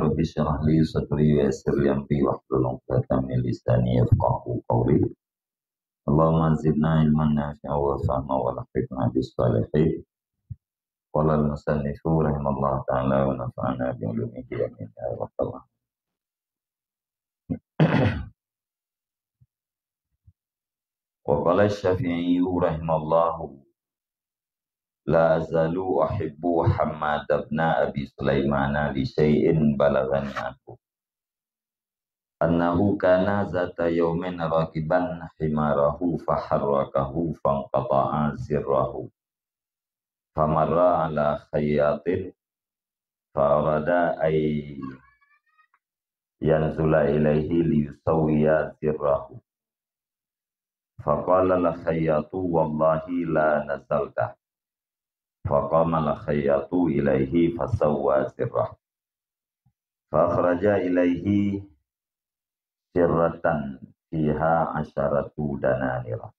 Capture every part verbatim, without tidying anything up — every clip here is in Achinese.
Rabbi syrah li sadri wa yassir li amri wahlul 'uqdatam min lisani yafqahu qawli. Allahumma zidna ilman nafi'an wa fahma wa alhiqna bis salihin. Qala al-musannifu rahimahullah ta'ala wa nafa'ana bi ulumihi amin ya rabbal alamin. Wa qala Syafi'i rahimahullahu, "La azalu uhibbu Hammad ibn Abi Sulaimana li syai'in balaghani anhu. Annahu kana zata yaumin rakiban himarahu faharrakahu fanqata'a zirrahu. Famarra ala khayyatin fa arada ay yanzula ilaihi liyusawwiya zirrahu. Faqala al-khayyatu, wallahi la nazalta. Faqama al-khayyatu ilaihi fasawwa zirrah. Fa akhraja ilaihi sirratan fiha asharatu dananira.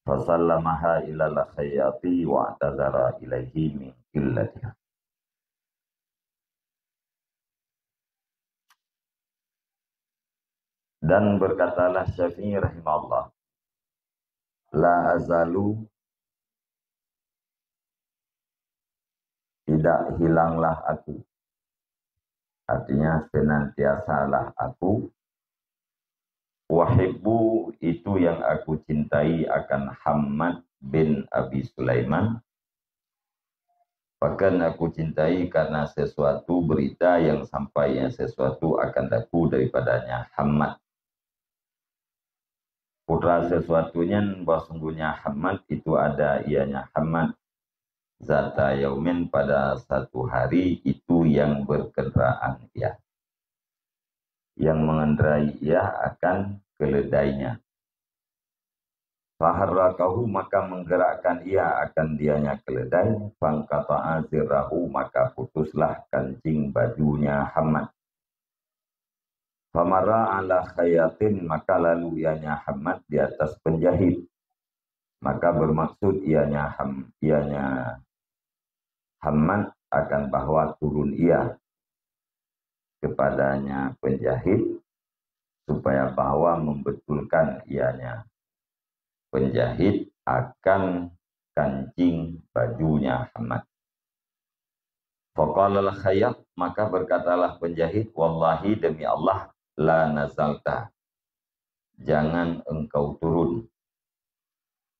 Fasallamaha ilal khayyati wa atazara ilaihi min qillatiha." Dan berkatalah Syafi'i rahimahullah, "La azalu, tidak hilanglah aku." Artinya, senantiasalah aku. "Uhibbu, itu yang aku cintai akan Hammad bin Abi Sulaiman. Bahkan aku cintai karena sesuatu berita yang sampai yang sesuatu akan daku daripadanya Hammad." Putra sesuatu nyan bahwa sungguhnya Hammad itu ada ianya Hammad zata yaumin pada satu hari itu yang berkendaraan ia, yang mengendarai ia akan keledainya. Faharrakahu, maka menggerakkan ia akan dianya keledai, fangkata'a zirrahu, maka putuslah kancing bajunya Hammad. Famara ala khayatin, maka lalu ianya Hammad di atas penjahit. Maka bermaksud ianya Ham, ianya Hammad akan bahwa turun ia kepadanya penjahit, supaya bahwa membetulkan ianya penjahit akan kancing bajunya Hammad. Faqala al-khayyat, maka berkatalah penjahit, "Wallahi, demi Allah, la nazalta, jangan engkau turun."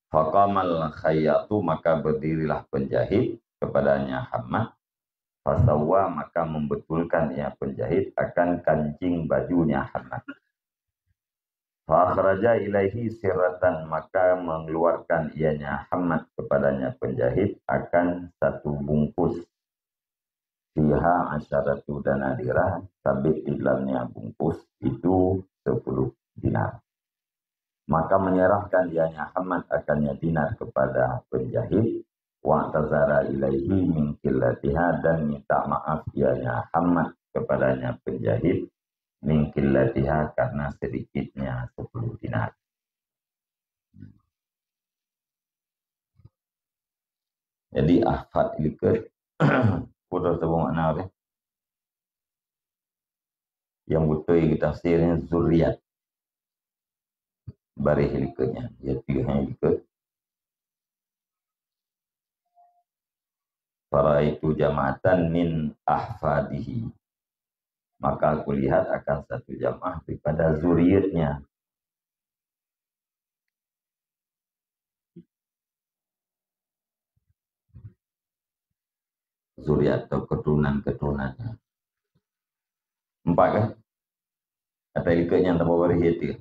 Faqamal khayyatu, maka berdirilah penjahit kepadanya Hammad. Fasawwa, maka membetulkan ia penjahit akan kancing bajunya Hammad. Fa akhraja ilaihi sirratan, maka mengeluarkan ianya Hammad kepadanya penjahit akan satu bungkus. Fiha asyaratu dananira, sabit di dalamnya bungkus itu sepuluh dinar. Maka menyerahkan ianya Hammad akannya dinar kepada penjahit, wa tazara ilaihi min qillatiha, dan minta maaf ianya Hammad kepadanya penjahit, min qillatiha, karena sedikitnya sepuluh dinar. Jadi, ahfad likot, peue teuma makna dia? Yang beutôi geutafsir nyan zuriat. Baréh likot nyan, yaitu hai likot. Faraitu jama'atan min ahfadihi. Maka aku lihat akan satu jamaah daripada zuriatnya. Zuriat atau keturunan-keturunannya. Empat kan? Atau ikut yang tambah waris yaitu.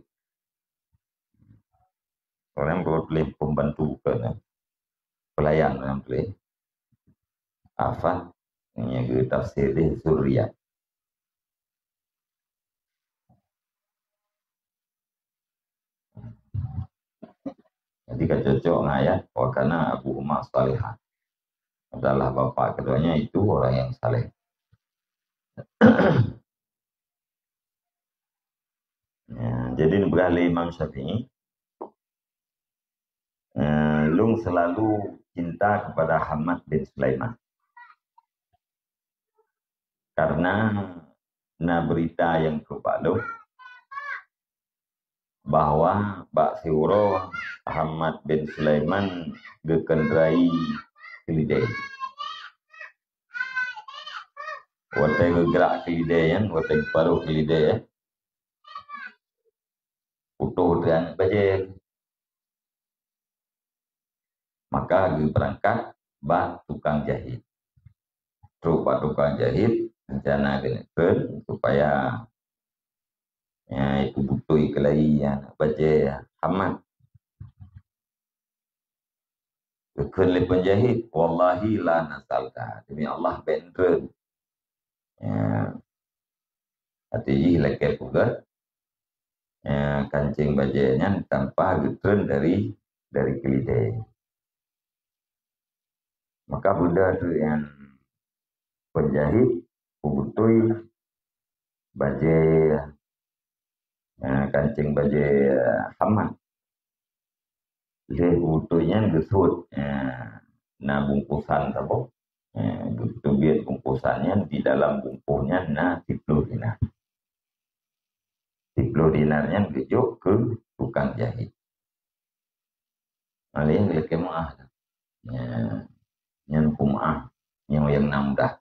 Orang kalau tulis pembantu kan, pelayan orang tulis. Ahfad, yang tafsir dia zuriat. Jadi ka cocok dengan ayat, "Wa kana abuhuma salihan." Adalah bapak keduanya itu orang yang saleh. Ya, jadi neupeugah lé Imam Syafi'i, eh, lôn selalu cinta kepada Hamad bin Sulaiman. Karena na beurita nyang trok bak lôn bahwa bak siuroe Hamad bin Sulaiman geukeundrai keulidée. Watée geugrak keulidée nyan, watée geuparoh keulidée, putôh teuh aneuk bajée. Maka geubeurangkat bak tukang jahit. Trok bak tukang jahit, rencana geuneuk treun supaya, ya, itu beutôi keulai aneuk bajée Hamad. Geukheun lé penjahit, "Wallahi la nasalta." Demi Allah, bék treun. Ya. Até jih lakée peugah, ya, kancing bajée nyan tanpa geutreun dari, dari keulidée. Maka beuda tu nyang penjahit peubeutôi bajée, eh, kancing bajée, eh, Hamad. Lheueh peubeutôi nyan geusut, eh, na bungkusan saboh. Eh, geuteubiet bungkusan nyan, di dalam bungkôh nyan na siploh dinar. Siploh dinar nyan geujok keu tukang jahit. Malée geulakée meuáh. Ya, nyan peumeuáh nyang, nyang na mudah.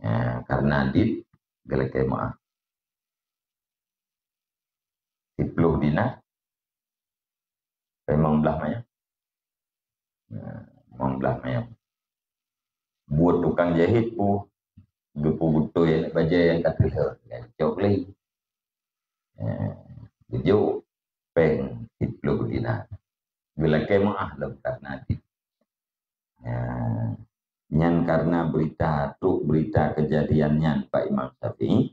Ya, karena dit geulakée meuáh. Siploh dinar, limong blaih manyam. Ya, limong blaih manyam. Buet tukang jahit pih geupeubeutôi bajée nyang ka teuh lheueh, nyang cok lé. Eh, geujok péng siploh dinar. Geulakée meuáh lom karena dit. Eh, nyan karena beurita, trok beurita keujadian nyan bak Imam Syafi'i,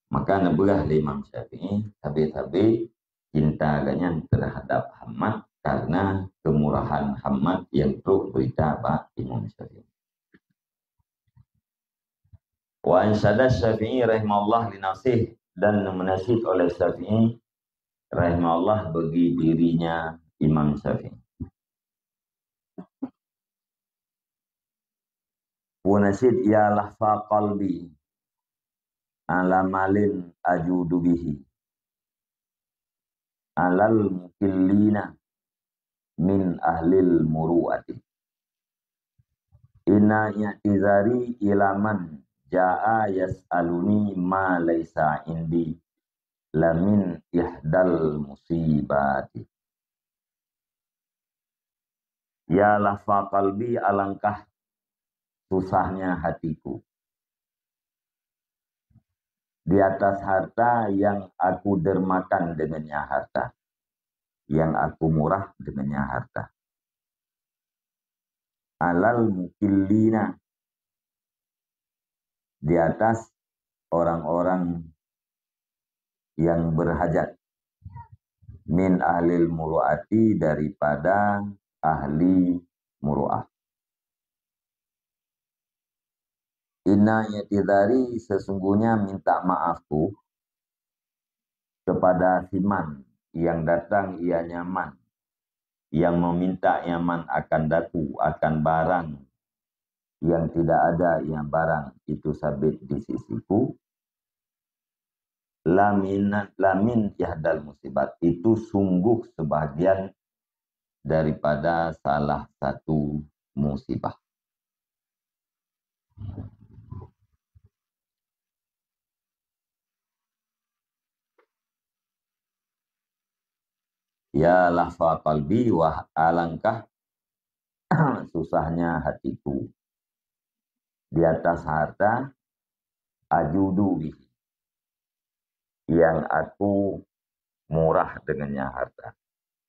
maka neubeurah lé Imam Syafi'i sabe-sabe cinta gobnyan terhadap Hamad karena keumurahan Hamad nyang trok beurita bak Imam Syafi'i. Wa ansyada Syafi'i rahimahullah li nafsih, dan meunasyid oleh Syafi'i rahimahullah bagi dirinya Imam Syafi'i. Wa nasyid, "Ya lahfa qalbi ala malin ajudu bihi, alal mukillina min ahlil muru'ati. Inna i'tizari ila man ja'a yas'aluni ma laisa indi, lamin ihdal musibati." Ya lahfa qalbi, alangkah susahnya hatiku di atas harta yang aku dermakan dengannya harta, yang aku murah dengannya harta. Alal mukillina, di atas orang-orang yang berhajat, min ahlil muru'ati, daripada ahli muru'ah. Inna i'tizari, sesungguhnya minta maafku kepada si man yang datang ia nyaman, yang meminta nyaman akan daku, akan barang yang tidak ada ia barang itu sabit di sisiku, lamin, lamin ihdal musibat, itu sungguh sebahagian daripada salah satu musibah. Ya lahfa qalbi, wah alangkah susahnya hatiku di atas harta, ajudu bihi, yang aku murah dengannya harta.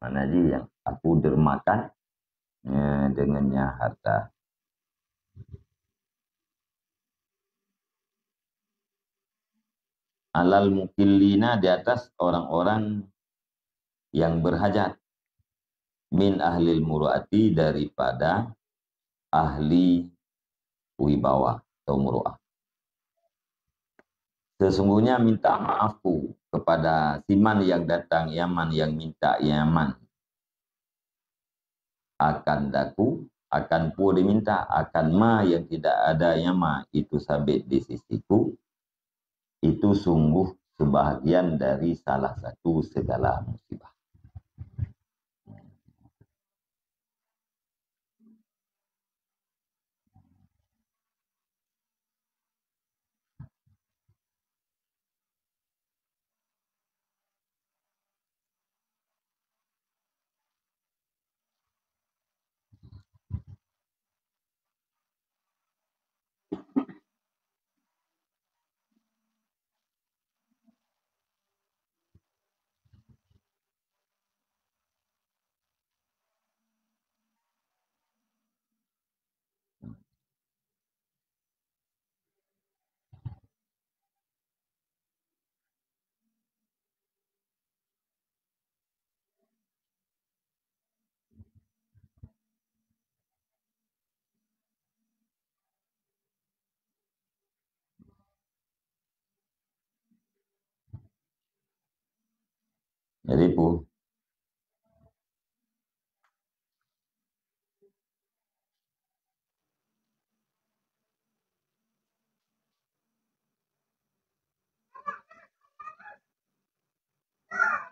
Mana ji yang aku dermakan, eh, dengannya harta. Alal mukillina, di atas orang-orang yang berhajat, min ahlil muru'ati, daripada ahli wibawa atau muru'ah. Sesungguhnya minta maafku kepada si man yang datang ia man, yang minta ia man akan daku, akan peue diminta, akan ma yang tidak adanya ma itu sabit di sisiku, itu sungguh sebahagian dari salah satu segala musibah. Jadi, pu-,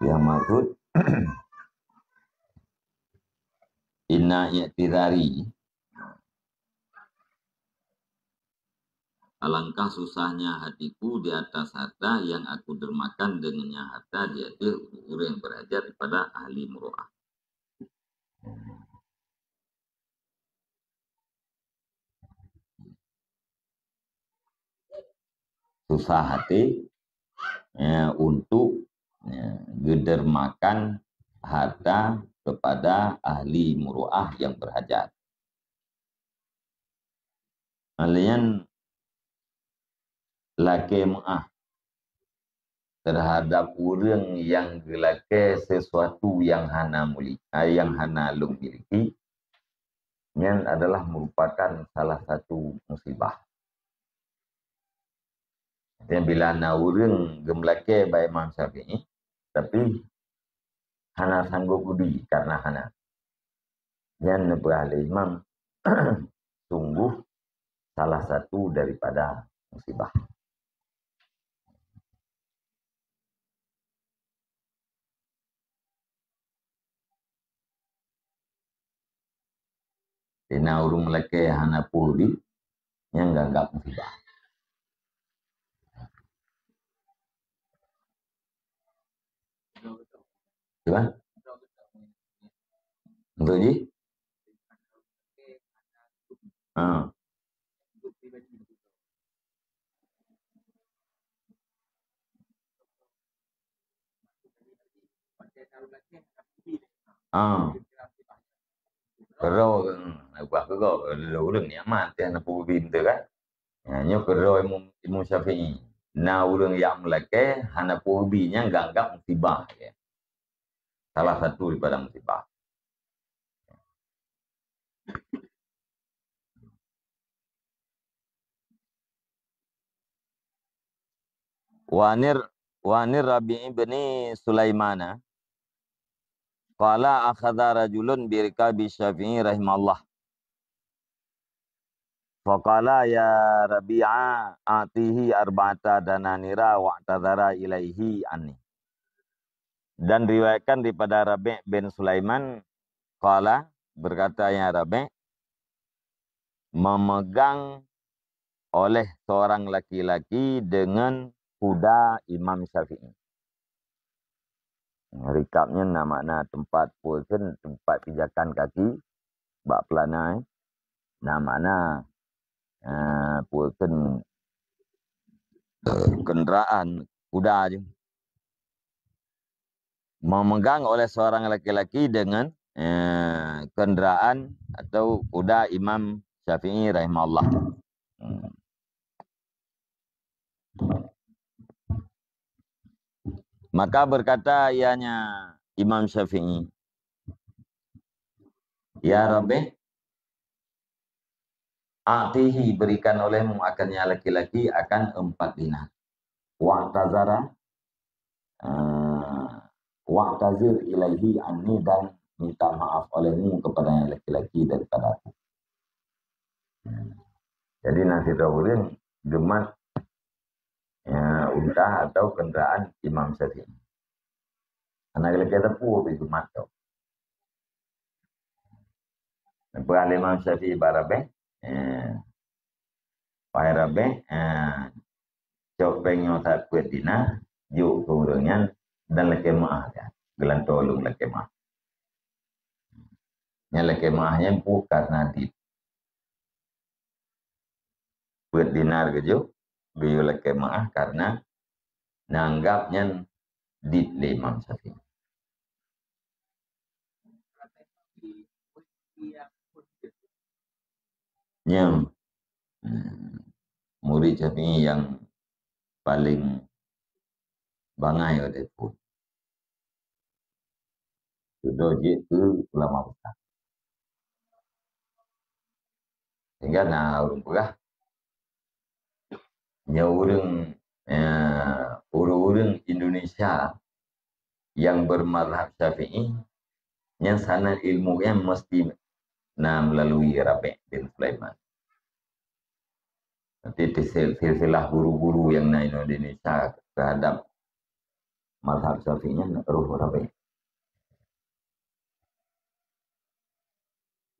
yang maksud, inna i'tizari, alangkah susahnya hatiku di atas harta yang aku dermakan dengannya harta di ateueh ureuëng berhajat pada ahli muruah. Susah hati, ya, untuk, ya, geudermakan harta kepada ahli muruah yang berhajat. Laén lakée meuáh terhadap ureuëng nyang geulakée sesuatu nyang hana muli-, ah, nyang hana lôn miliki, nyan adalah merupakan salah satu musibah. Artinya, bila na ureuëng geumeulakée bak Imam Syafi'i, tapi hana sanggob geubri karena hana. Nyan neupeugah lé Imam, sungguh salah satu daripada musibah. Di na ureuëng lakée hana peue bi, nyang geuanggab musibah. Cuba? Untuk ji? Ha. Ah. Keudroe, hmm, ubah keudroe, ureuëng nyan mantong na peue bi teuh kan. Nyan nyoe keudroe Imam, Imam Syafi'i. Na ureuëng nyang meulakée hana peue bi, nyan geuanggab musibah, ya. Salah satu daripada musibah. Wa anir, wa anir Rabi' bin Sulaimana, qala akhadha rajulun bi rikabi Syafi'i rahimahullah. Faqala, "Ya Rabi'a, a'tihi arba'ata dananira wa'tazara ilaihi anni." Dan riwayatkan daripada Rabi' bin Sulaiman, qala, berkata, "Ya Rabi', memegang oleh seorang laki-laki dengan kuda Imam Syafi'i." Rikab nyan na makna tempat peue kheun, tempat pijakan kaki bak peulana, eh. Na makna, eh, peue kheun, kenderaan kuda je. Memegang oleh seorang laki-laki dengan, eh, kenderaan atau kuda Imam Syafi'i rahimahullah. Hmm. Maka berkata ianya Imam Syafi'i, "Ya Rabi', a'tihi, berikan olehmu akannya laki-laki akan empat dinar. Wa'tazara, eh, wa'tazir ilaihi anni, dan minta maaf olehmu kepadanya laki-laki daripada aku." Jadi na sidroe ureuëng geumat, ya, unta atau kendaraan Imam Syafi'i. Hana geulakée teupeu bak geumat tu. Peugah lé Imam Syafi'i bak Rabeh, eh, "Wahai Rabeh, eh, cok péng nyoe sapeue dinar, jok keu ureuëng nyan dan lakée meuáh dia. Geulantoe lôn lakée meuáh." Nyan lakée meuáh nyan peue karena dit. Peuet dinar geujok, geuyue lakée meuáh karena neuanggab nyan dit lé Imam Syafi'i. Nyan, hmm, murid Syafi'i nyang paleng bangai watée phon. Sudah jeuet keu ulama besar. Sehingga na ureuëng peugah, nyoe ureuëng, eh, ureuëng-ureuëng Indonesia yang bermazhab Syafi'i, nyan sanad ilmu nyan mesti na melalui Rabi' bin Sulaiman. Nanti sil-, silsilah guru-guru yang na Indonesia terhadap mazhab Syafi'i nyan roh Rabi'.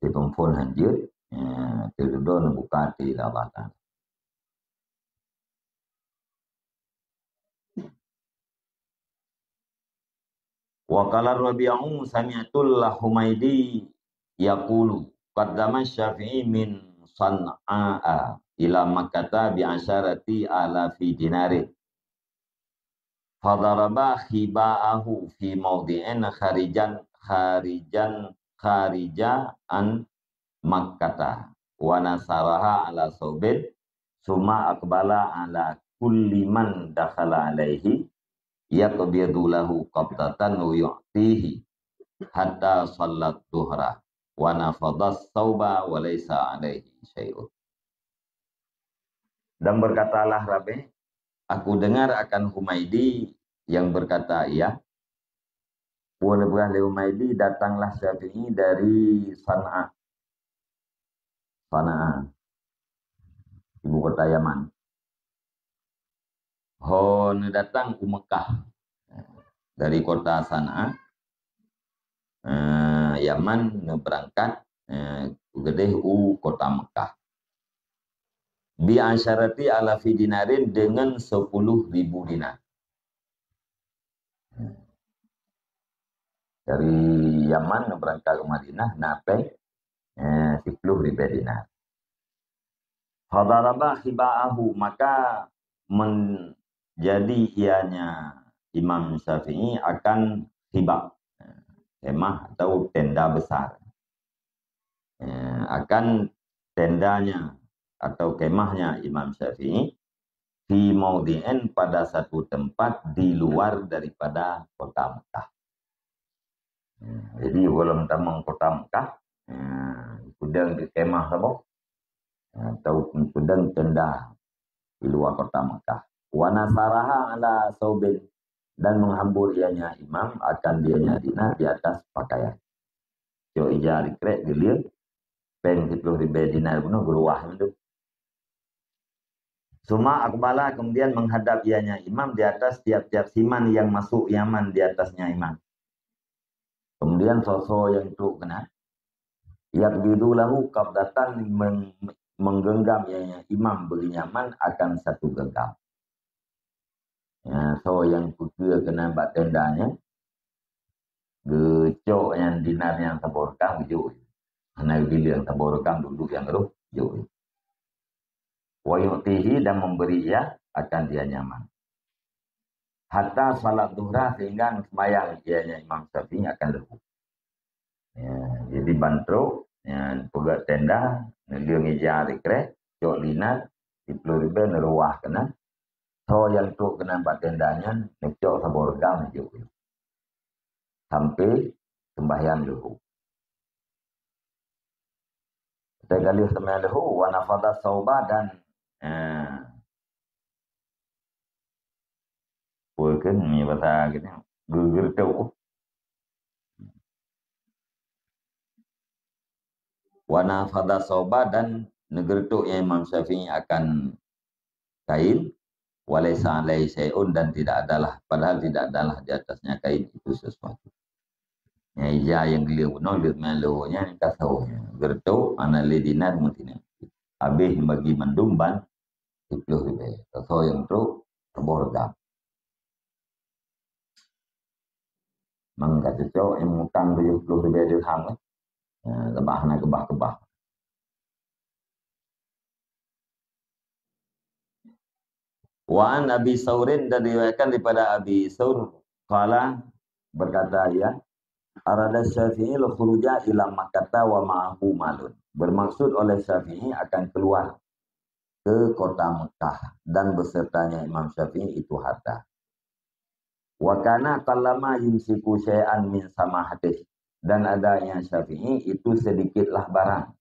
Di peuphon hanjeuet, ya, tidudoe neubuka hati lé Allah Taala. Wa qala Rabi'u sami'tul Humaidi yaqulu, qaddama Syafi'i min San'a ila Makkata bi asyarati alafi dinarin. Fadaraba khiba'ahu fi maudi'in kharijan, kharijan, kharija an Makkata, wa nasaraha ala saubin, summa aqbala ala kulli man dakhala alaihi, yaqbidu lahu qabdatan wa yu'tihi, hatta sallat duhra, wa nafadas sauba wa laisa alaihi syai'un. Dan berkatalah Rabi', "Aku dengar akan Humaidi yang berkata, ia, peue neupeugah lé Humaidi, datanglah Syafi'i dari San'a." San'a, ibu kota Yaman. Ho neudatang u Mekah dari kota San'a, eh, Yaman, neubeurangkat, eh, keudeh u kota Mekah. Bi asyarati alafi dinarin, dengan sepuluh ribu dinar. Dari Yaman neubeurangkat u Madinah na péng, eh, siploh ribée dinar. Fadaraba khiba'ahu, maka menjadi ianya Imam Syafi'i akan khibak, eh, kemah atau tenda besar. Eh, akan tendanya atau kemahnya Imam Syafi'i fi maudi'in, pada satu tempat di luar daripada kota Mekah. Eh, jadi, gohlom tamong kota Mekah, eh, peudong di kemah saboh, eh, atau peudong tenda di luar kota Mekah. Wa nasaraha ala saubin, dan menghambur ianya imam akan dianya dinar di atas pakaian. Cok ija dikrek geuleueng, péng siploh ribée dinar bunoe geuruwah mandum. Suma aqbala, kemudian menghadap ianya imam di atas tiap-tiap siman yang masuk Yaman di atasnya imam. Kemudian soe-soe nyang trok keunan, yaqbidu lahu qabdatan, meng-, menggenggam ianya imam beurinyaman akan satu genggam. Ya, soe nyang peukeu keunan bak tenda nyan, geucok nyan dinar nyang saboh reukam geujok. Hana geubilang, saboh reukam duek-duek nyang roh jok. Wa yu'tihi, dan memberi ia akan dia nyaman. Hatta salat duhra, sehingga seumayang ianya Imam Syafi'i akan leuhô. Ya, jadi ban trok, ya, peugét tenda, neuleueng ija dikrek, cok dinar siploh ribée neuruwah keunan. Soe nyang trok keunan bak tenda nyan, neucok saboh reukam jok. Sampai sembahyang leuhô. Teuka lheueh seumayang leuhô, wa nafada sauba dan, eh, peue kheun meunyoe basa geutanyoe, geugeureutoh. Wa nafada sauba dan Neugeureutok nyan Imam Syafi'i akan kain, walaisa alaihi syai'un, dan tidak adalah, padahal tidak adalah di atasnya kain itu sesuatu. Nyang ija nyang geuleueng bunoe, leueng meulo nyan kasoe nyan. Geureutok, ana lé dinar meutinang. Habéh bagi mandum ban siplôh ribèe. Kasoe nyang trok, saboh reugam. Mang ka cocok nyang mutang tujoh ploh ribèe dirham, kan? Ya, leubah na keubah-keubah. Wa an Abi Saurin, dan diriwayatkan daripada Abi Saur, qala, berkata ia, arada Syafi'i al-khuruja ila Makkata wa ma'ahu malun. Bermaksud oleh Syafi'i akan keluar ke kota Mekah dan besertanya Imam Syafi'i itu harta. Wa kana qallama yumsiku syai'an min samahatih. Dan adanya Syafi'i itu sedikitlah barang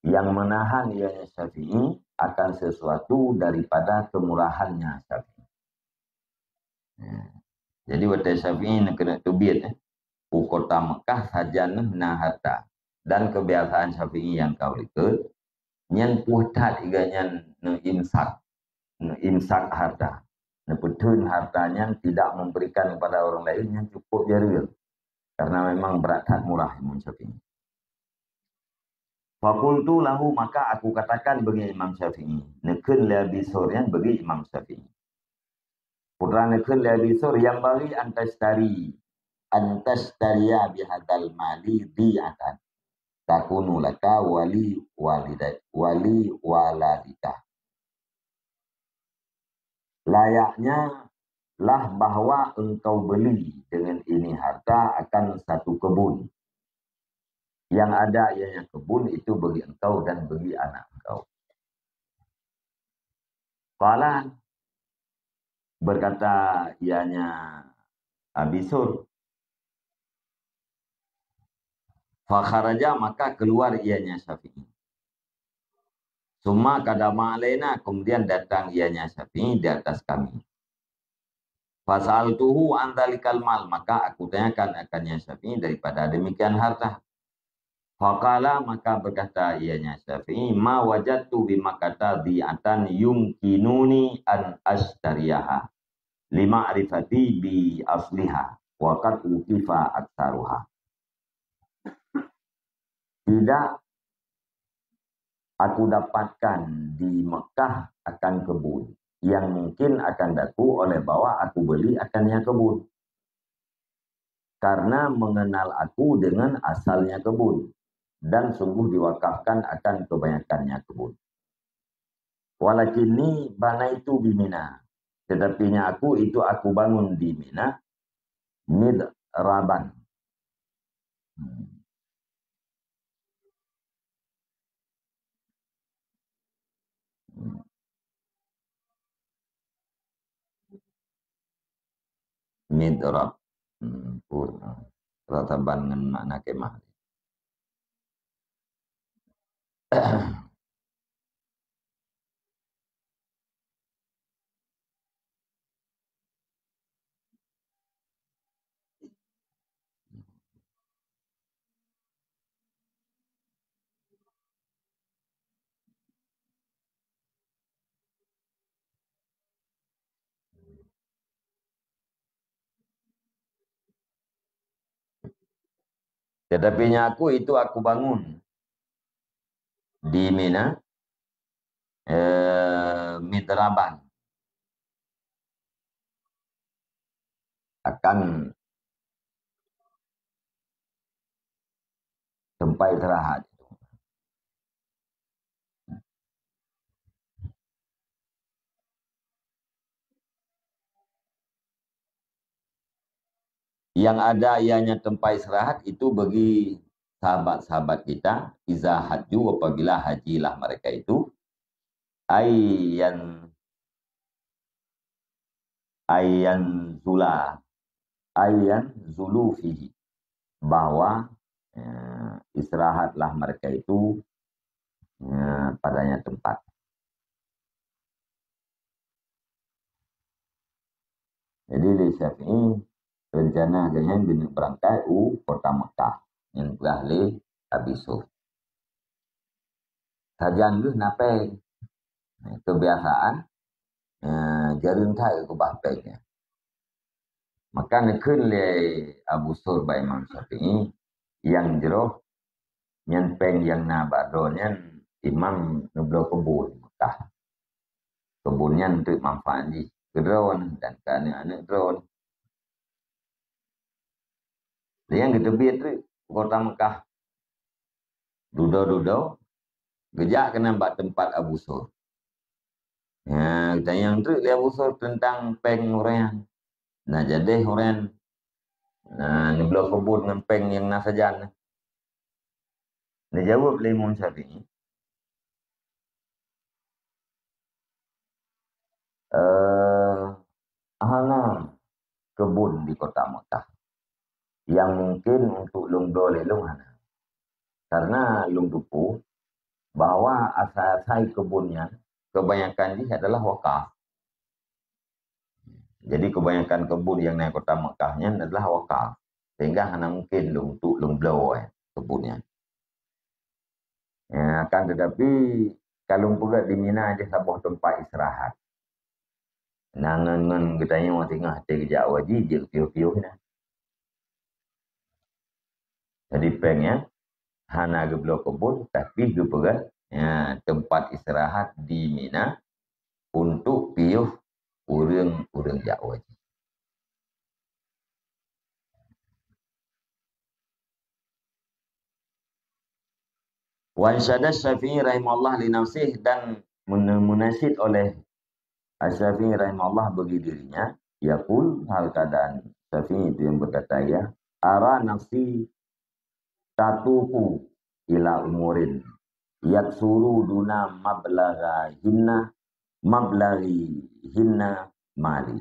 yang menahan ianya Syafi'i akan sesuatu daripada kemurahannya Syafi'i. Ya. Jadi, watèe Syafi'i neukeuneuk teubiet, eh, u kota Mekah sajan na harta. Dan kebiasaan Syafi'i nyang ka u likot, nyan puih that iga nyan neuimsak, neuimsak harta. Neupeutheun harta nyan tidak memberikan kepada orang lain, nyan cukup jareueng. Karena memang brat that murah Imam Syafi'i. Fakultu lahu, maka aku katakan bagi Imam Syafi'i. Neukheun lé Abi Sur nyan bagi Imam Syafi'i. Putra neukheun lé Abi Sur, yang bagi antashtari, antashtariya bihadal mali di'atan. Takunu laka wali walidai, wali waladika. Layaknya lah bahwa engkau beli dengan ini harta akan satu kebun. Yang ada ianya kebun itu bagi engkau dan bagi anak engkau. Qala, berkata ianya Abi Sur, fakharaja, maka keluar ianya Syafi'i. Summa qadama alaina, kemudian datang ianya Syafi'i di atas kami. Fasa'altuhu an dzalikal mal, maka aku tanyakan akannya Syafi'i daripada demikian harta. Faqala, maka berkata ianya Syafi'i, ma wajadtu bi Makkata dhi'atan yumkinuni an ashtariyaha, lima'rifati bi asliha, wa qad ukifa aktsaruha. Tidak aku dapatkan di Mekah akan kebun, yang mungkin akan daku oleh bahwa aku beli akannya kebun. Karena mengenal aku dengan asalnya kebun, dan sungguh diwakafkan akan kebanyakannya kebun. Walakinni banaitu bi Mina, tetapinya aku itu aku bangun di Mina, midraban. Hmm. Midrab. Hmm, pun. Rataban ngon makna kemah. Tetapi nyaku itu aku bangun di Mina, eh, midraban. Akan tempat istirahat. Yang ada ianya tempat istirahat itu bagi sahabat-sahabat kita, iza haju, apabila hajilah mereka itu, ayyan, ayyan zula, ayyan zulu fihi, bahwa, eh, istirahatlah mereka itu, eh, padanya tempat. Jadi, lé Syafi'i rencana geuhnyan geuneuk beurangkat u kota Mekah nyang peugah lé Abi Sur. sajan geuh na péng. Keubiasaan, eh, jareueng that geukeubah péng nyan. Maka neukheun lé Abu Sur bak Imam Syafi'i, nyang jroh nyan péng nyang na bak droe nyan imam neubloe keubon Mekah. Keubon nyan teuk manfaat jih keu droe dan keu aneuk-aneuk droe. Nyang geuteubiet teuk kota Mekah. Dudoe-dudoe, geujak keunan bak teumpat Abu Sur. Nya, geutanyong treuk lé Abu Sur teuntang péng ureuëng nyan. Na jadeh ureuëng nyan, na neubloe keubon ngon péng nyang na sajan. Neujaweueb lé Imam Syafi'i, eh, hana keubon di kota Mekah nyang mungken untuk lôn bloe lé lôn, hana. Karena lôn teupeue bahwa asai-asai keubon nyan kebanyakan jih adalah wakaf. Jadi kebanyakan keubon nyang na kota Mekah nyan adalah wakaf, sehingga hana mungken lôn untuk lôn bloe, eh, keubon nyan. Ya, akan tetapi, ka lôn peugah di Mina jih saboh teumpat istirahat. Na ngon, ngon geutanyoe singoh até geujak haji, jeuet piôh-piôh na. Jadi péng nyan hana geubloe keubon, tapi geupeugah, ya, teumpat istirahat di Mina untuk piôh ureuëng-ureuëng jak haji. Wa ansyada Syafi'i rahimahullah li nafsih, dan mene-, menasyid oleh Asy-Syafi'i rahimahullah bagi dirinya, yaqul, hal keadaan Syafi'i itu yang berkata, ya, ara nafsi tatuqu ila umurin yaksuru duna mablagha hinna, mablaghi hinna mali.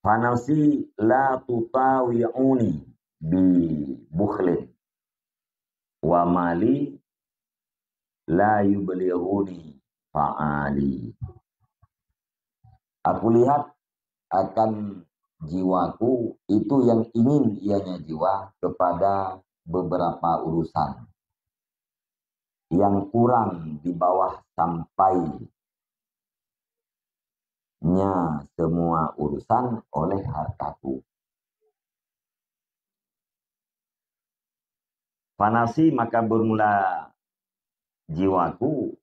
Fanafsi la tutawi'uni bi bukhlin, wa mali la yublighuni fa'ali. Aku lihat akan jiwaku itu yang ingin ianya jiwa kepada beberapa urusan yang kurang di bawah sampainya semua urusan oleh hartaku. Fanafsi, maka bermula jiwaku,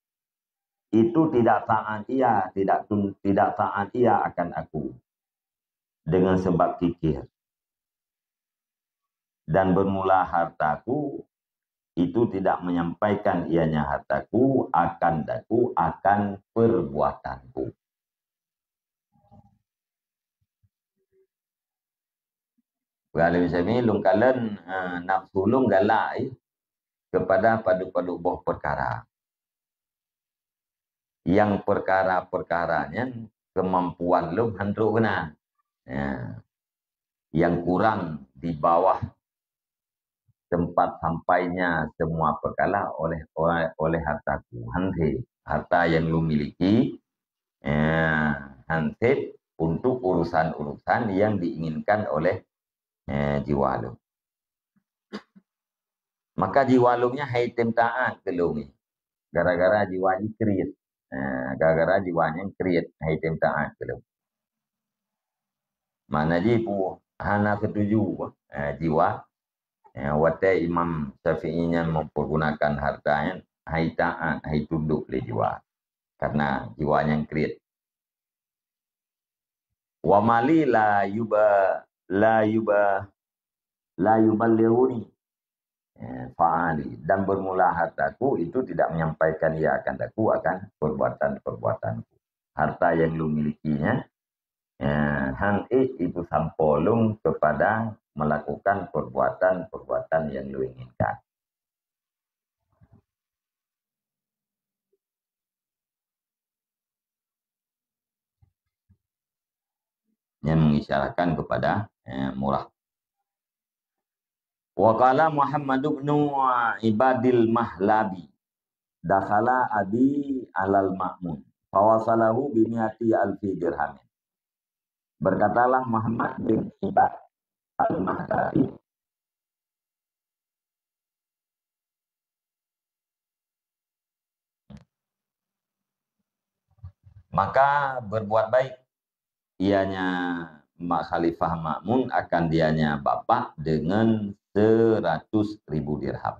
itu tidak taat ia, tidak tun-, tidak taat ia akan aku dengan sebab kikir. Dan bermula hartaku, itu tidak menyampaikan ianya hartaku akan daku, akan perbuatanku. Peugah lé Syafi'i, lôn kalon, eh, nafsu lôn galak, eh, kepada padub-padub boh peukara. Nyang peukara-peukara nyan keumampuan lôn han trok keunan. Ya. Nyang kurang di bawah tempat sampainya semua peukara oleh, oleh, oleh hartaku. Han sép harta nyang lôn miliki, eh, han sép untuk urusan-urusan nyang diinginkan oleh, eh, jiwa lôn. Maka jiwa lôn nyan hai tem taát keu lôn. Gara-gara jiwa nyan kriet. Eh, gara-gara jiwa nyan kriet, hai tem taát keu lôn. Makna jih peue? Hana setuju, eh, jiwa. Eh, watée Imam Syafi'i nyan mempergunakan harta nyan, hai taát, hai tundok lé jiwa. Karena jiwa nyan kriet. Wa mali la yuba-, la yuba-, la yuballighuni, eh, fa'ali. Dan bermula hartaku itu tidak menyampaikan ia akan daku akan perbuatan-perbuatanku. Harta nyang lôn miliki nyan, eh, han ék ipeusampoe lôn kepada melakukan perbuatan-perbuatan nyang lôn inginkan. Nyan mengisyaratkan kepada, eh, murah. Wa qala Muhammad ibnu Ibadil Mahlabi, dakhala abi alal Ma'mun, fawasalahu bi mi'ati alfi dirhamin. Berkatalah Muhammad bin Ibad al-Mahlabi, Maka berbuat baik ianya Mak Khalifah Makmun akan dianya bapak dengan seratus ribu dirham.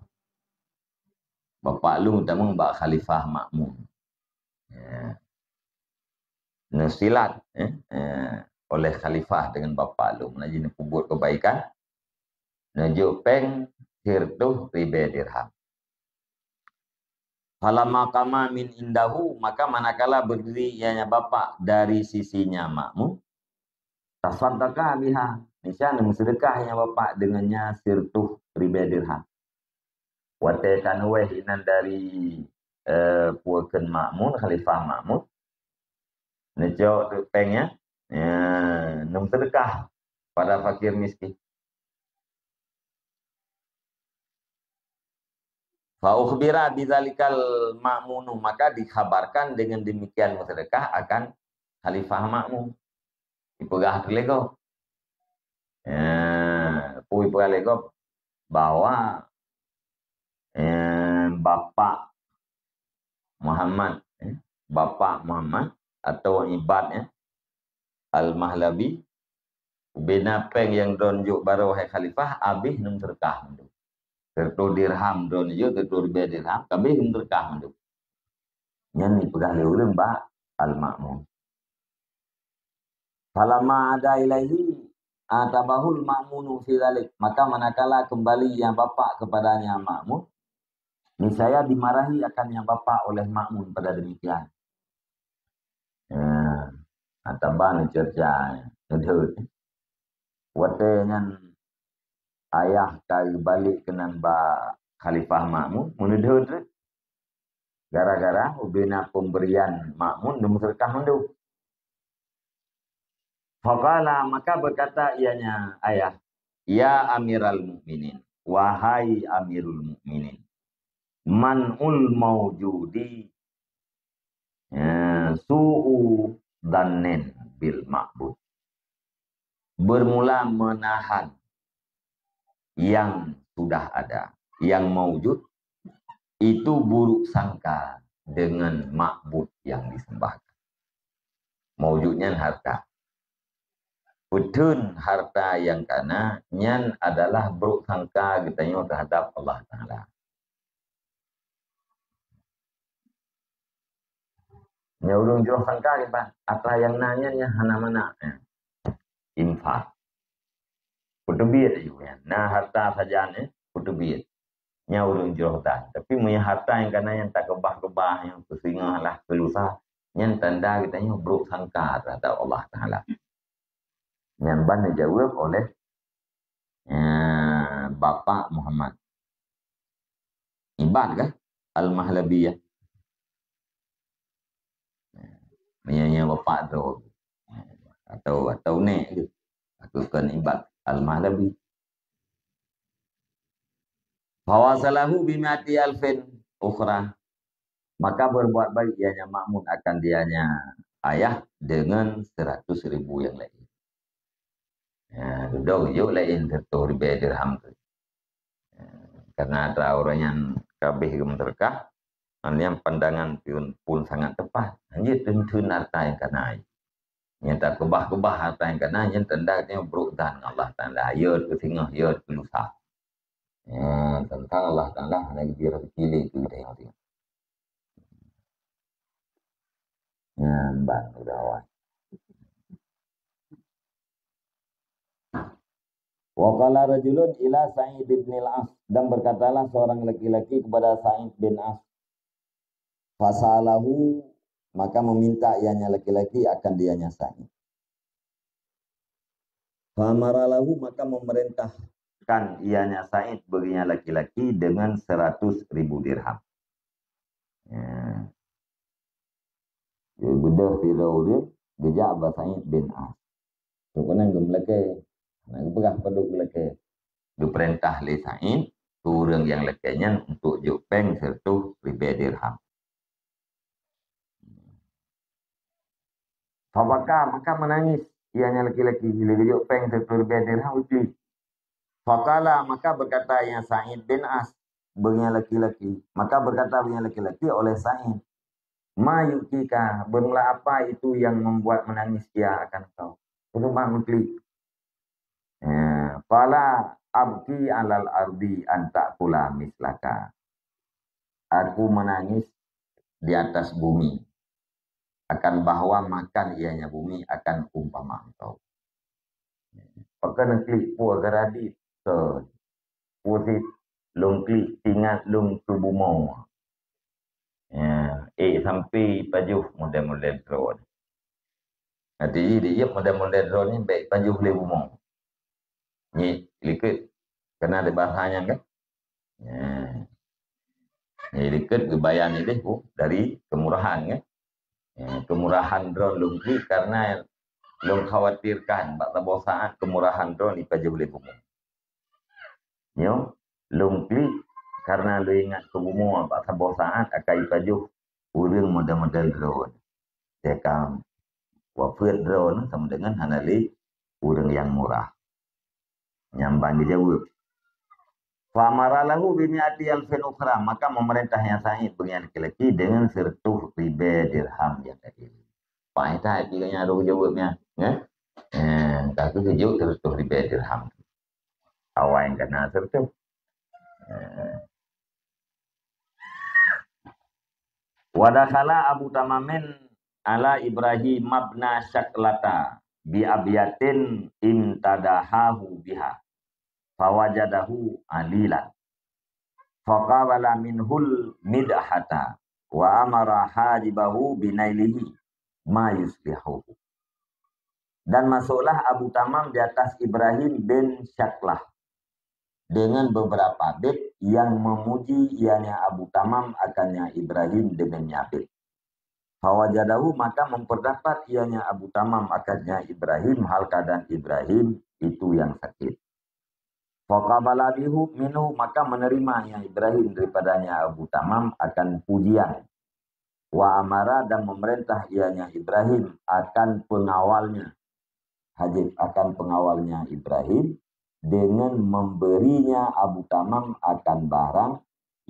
Bapak lôn tamong bak Khalifah Makmun. Ya. Neusilat, eh, eh, oleh Khalifah dengan bapak lôn. Laju neupeubuet kebaikan, neujok péng siratoh ribée dirham. Falamma qama min indahu, maka manakala berdiri ianya bapak dari sisinya Makmun, tasaddaqa biha, niscaya neuseudeukah ianya bapak dengannya siratoh ribée dirham. Watée ka neuwéh inan dari, eh, peue kheun Makmun, Khalifah Makmun, neucok teuk péng nyan, ya, neuseudeukah pada fakir miskin. Fa ukhbira bidzalikal Makmunu, maka dikhabarkan dengan demikian meusedekah akan Khalifah Makmun. Dipeugah lé gob. Ya, peue dipeugah lé gob bahwa, eh, Bapak Muhammad, eh, Bapak Muhammad atau Ibad, eh, Al-Mahlabi, ubena péng nyang droen jok baroe hai Khalifah, abéh neuseudeukah mandum. Siratoh dirham droen jok, siratoh ribée dirham, abéh neuseudeukah mandum. Nyan dipeugah lé ureuëng bak Al-Makmun. Falamma ada ilaihi atabahul Makmunu fi dzalik. Maka manakala kembali yang bapak kepadanya Makmun, niscaya dimarahi akan yang bapak oleh Makmun pada demikian. Ya, ataba neucerca, neudeuet. Watée nyan ayah ka geubalek keunan bak Khalifah Makmun, meuneudeuet. Gara-gara ubena pemberian Makmun neuseudeukah mandum. Faqala, maka berkata ianya ayah, "Ya Amiral Mukminin, wahai Amirul Mukminin, man'ul maujudi, eh, su'u dhannin bil ma'bud." Bermula menahan yang sudah ada, yang maujud, itu buruk sangka dengan makbud yang disembahkan. Maujud nyan harta. Peuteun harta nyang kana nyan adalah buruk sangka geutanyoe terhadap Allah Taala. Nyan ureuëng jroh sangka kiban, atra nyang na nyan, nyan hana manfaat. Infak. Peuteubiet aju nyan. Na harta sajan, eh, peuteubiet. Nyan ureuëng jroh dan. Tapi meunyo harta nyang kana nyang takeubah-keubah, nyang peusingoh lah keulusa, nyan tanda geutanyoe buruk sangka terhadap Allah Taala. Nyan ban dijaweueb oleh, eh, Bapak Muhammad. Ibad kah? Al-Mahlabiyah. Meunyo nyan bapak tu. Atau, atau nek tu. Aku kan Ibad Al-Mahlabi. Fawasalahu bimati alfin ukhra. Maka berbuat baik ianya Makmun akan dianya ayah dengan seratus ribu yang lain. Ya, dudoe geujok laén siratoh ribée dirham tu. Ya, karena atra ureuëng nyan ka abéh geumeuseudekah, nyan pandangan pun, pun sangat tepat. Hanya teun-teun harta nyang kana. Nyang takeubah-keubah harta nyang kana, nyan tanda geutanyoe buruk dan ngon Allah Taala. Yot keu singoh, yot keu lusa. Ya, teuntang Allah Taala hana geubri rezeki lé keu geutanyoe. Nyan ban udah awai. Wa qala rajulun ila Sa'id bin al-As, dan berkatalah seorang laki-laki kepada Sa'id bin As. Fasalahu, maka meminta ianya laki-laki akan dianya Sa'id. Famaralahu, maka memerintahkan ianya Sa'id baginya laki-laki dengan seratus ribu dirham. Ya. Geubeudôh sidroe ureuëng geujak bak Sa'id bin As. Gobnyan geumeulakée, hana geupeugah padub geulakée. Geupeurintah lé Sa'id keu ureuëng nyang lakée nyan untuk jok péng siratoh ribée dirham. Fabaka, maka meunangis ianya laki-laki, lé geujok péng siratoh ribée dirham, uji. Faqala, maka berkata ianya Sa'id bin As, baginya laki-laki. Maka berkata baginya laki-laki oleh Sa'id, "Ma yubkika, bermula apa itu yang membuat menangis ia akan kau?" Peue sabab meuklik. Ya, "Fala abki alal ardi an ta'kula mislaka." Aku menangis di atas bumi akan bahwa makan ianya bumi akan umpama engkau. Pakon klik puih geuradi ke pusit lôn klik ingat lôn keu bumoe. Ya, eh sampai pajoh model-model droe. Nanti di yep model-model droe ni baik pajoh lé bumoe. Ni likot kena di bahasa nyan kan? Ya. Ni likot gebayan ni deh bu dari kemurahan kan? Ya, kemurahan droe lôn klik karena lôn khawatirkan bak saboh saat kemurahan droe ni pajoh lé bumoe. Nyoe lôn klik karena lôn ingat keu bumoe bak saboh saat akai pajoh ureuëng model-model droe. Teka wafeuet droe sama dengan hana lé ureuëng nyang murah. Nyang ban geujaweueb. Fa amara lahu bi mi'ati alfin ukhra, maka memerintah nyang saét beungian laki-laki dengan seratus ribée dirham nyang laén. Paih that jih nyan roh jaweueb nyan, ya. Eh, ka keuh geujok seratus ribée dirham. Awai nyang kana seratus. Eh. Wa dakhala Abu Tamamin ala Ibrahim ibn Syaklata bi abyatin imtadahahu biha. Fawajadahu alilan. Faqabala minhul midhata wa amara hajibahu binailihi ma yuslihuhu. Dan masuklah Abu Tamam di atas Ibrahim bin Syaklah dengan beberapa bait yang memuji ianya Abu Tamam akannya Ibrahim dengan nyabit. Fawajadahu, maka memperdapat ianya Abu Tamam akannya Ibrahim hal keadaan Ibrahim itu yang sakit. Faqabala bihu minhu, maka menerima ianya Ibrahim daripadanya Abu Tamam akan pujian. Wa amara, dan memerintah ianya Ibrahim akan pengawalnya, Hajib, akan pengawalnya Ibrahim dengan memberinya Abu Tamam akan barang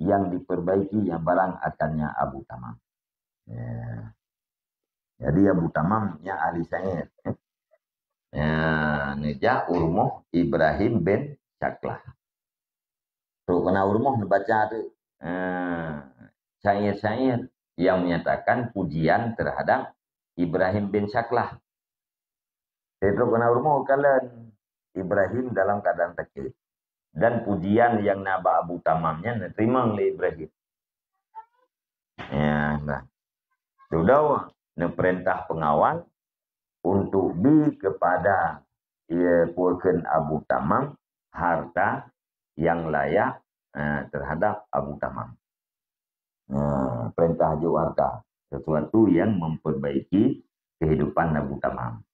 yang diperbaiki yang barang akannya Abu Tamam. Ya. Jadi Abu Tamam nyan ahli syair. Ya, neujak u rumoh Ibrahim bin Syaklah. Trok keunan u rumoh neubaca tu, eh, syair-syair yang menyatakan pujian terhadap Ibrahim bin Syaklah. Trok keunan u rumoh kalon Ibrahim dalam keadaan sakit. Dan pujian yang na bak Abu Tamam nyan neuteurimong lé Ibrahim. Ya, nah. Dudoe neuperintah pengawal untuk bi kepada, ya, peue kheun Abu Tamam harta yang layak, eh, terhadap Abu Tamam. Nah, perintah jok harta, sesuatu yang memperbaiki kehidupan Abu Tamam.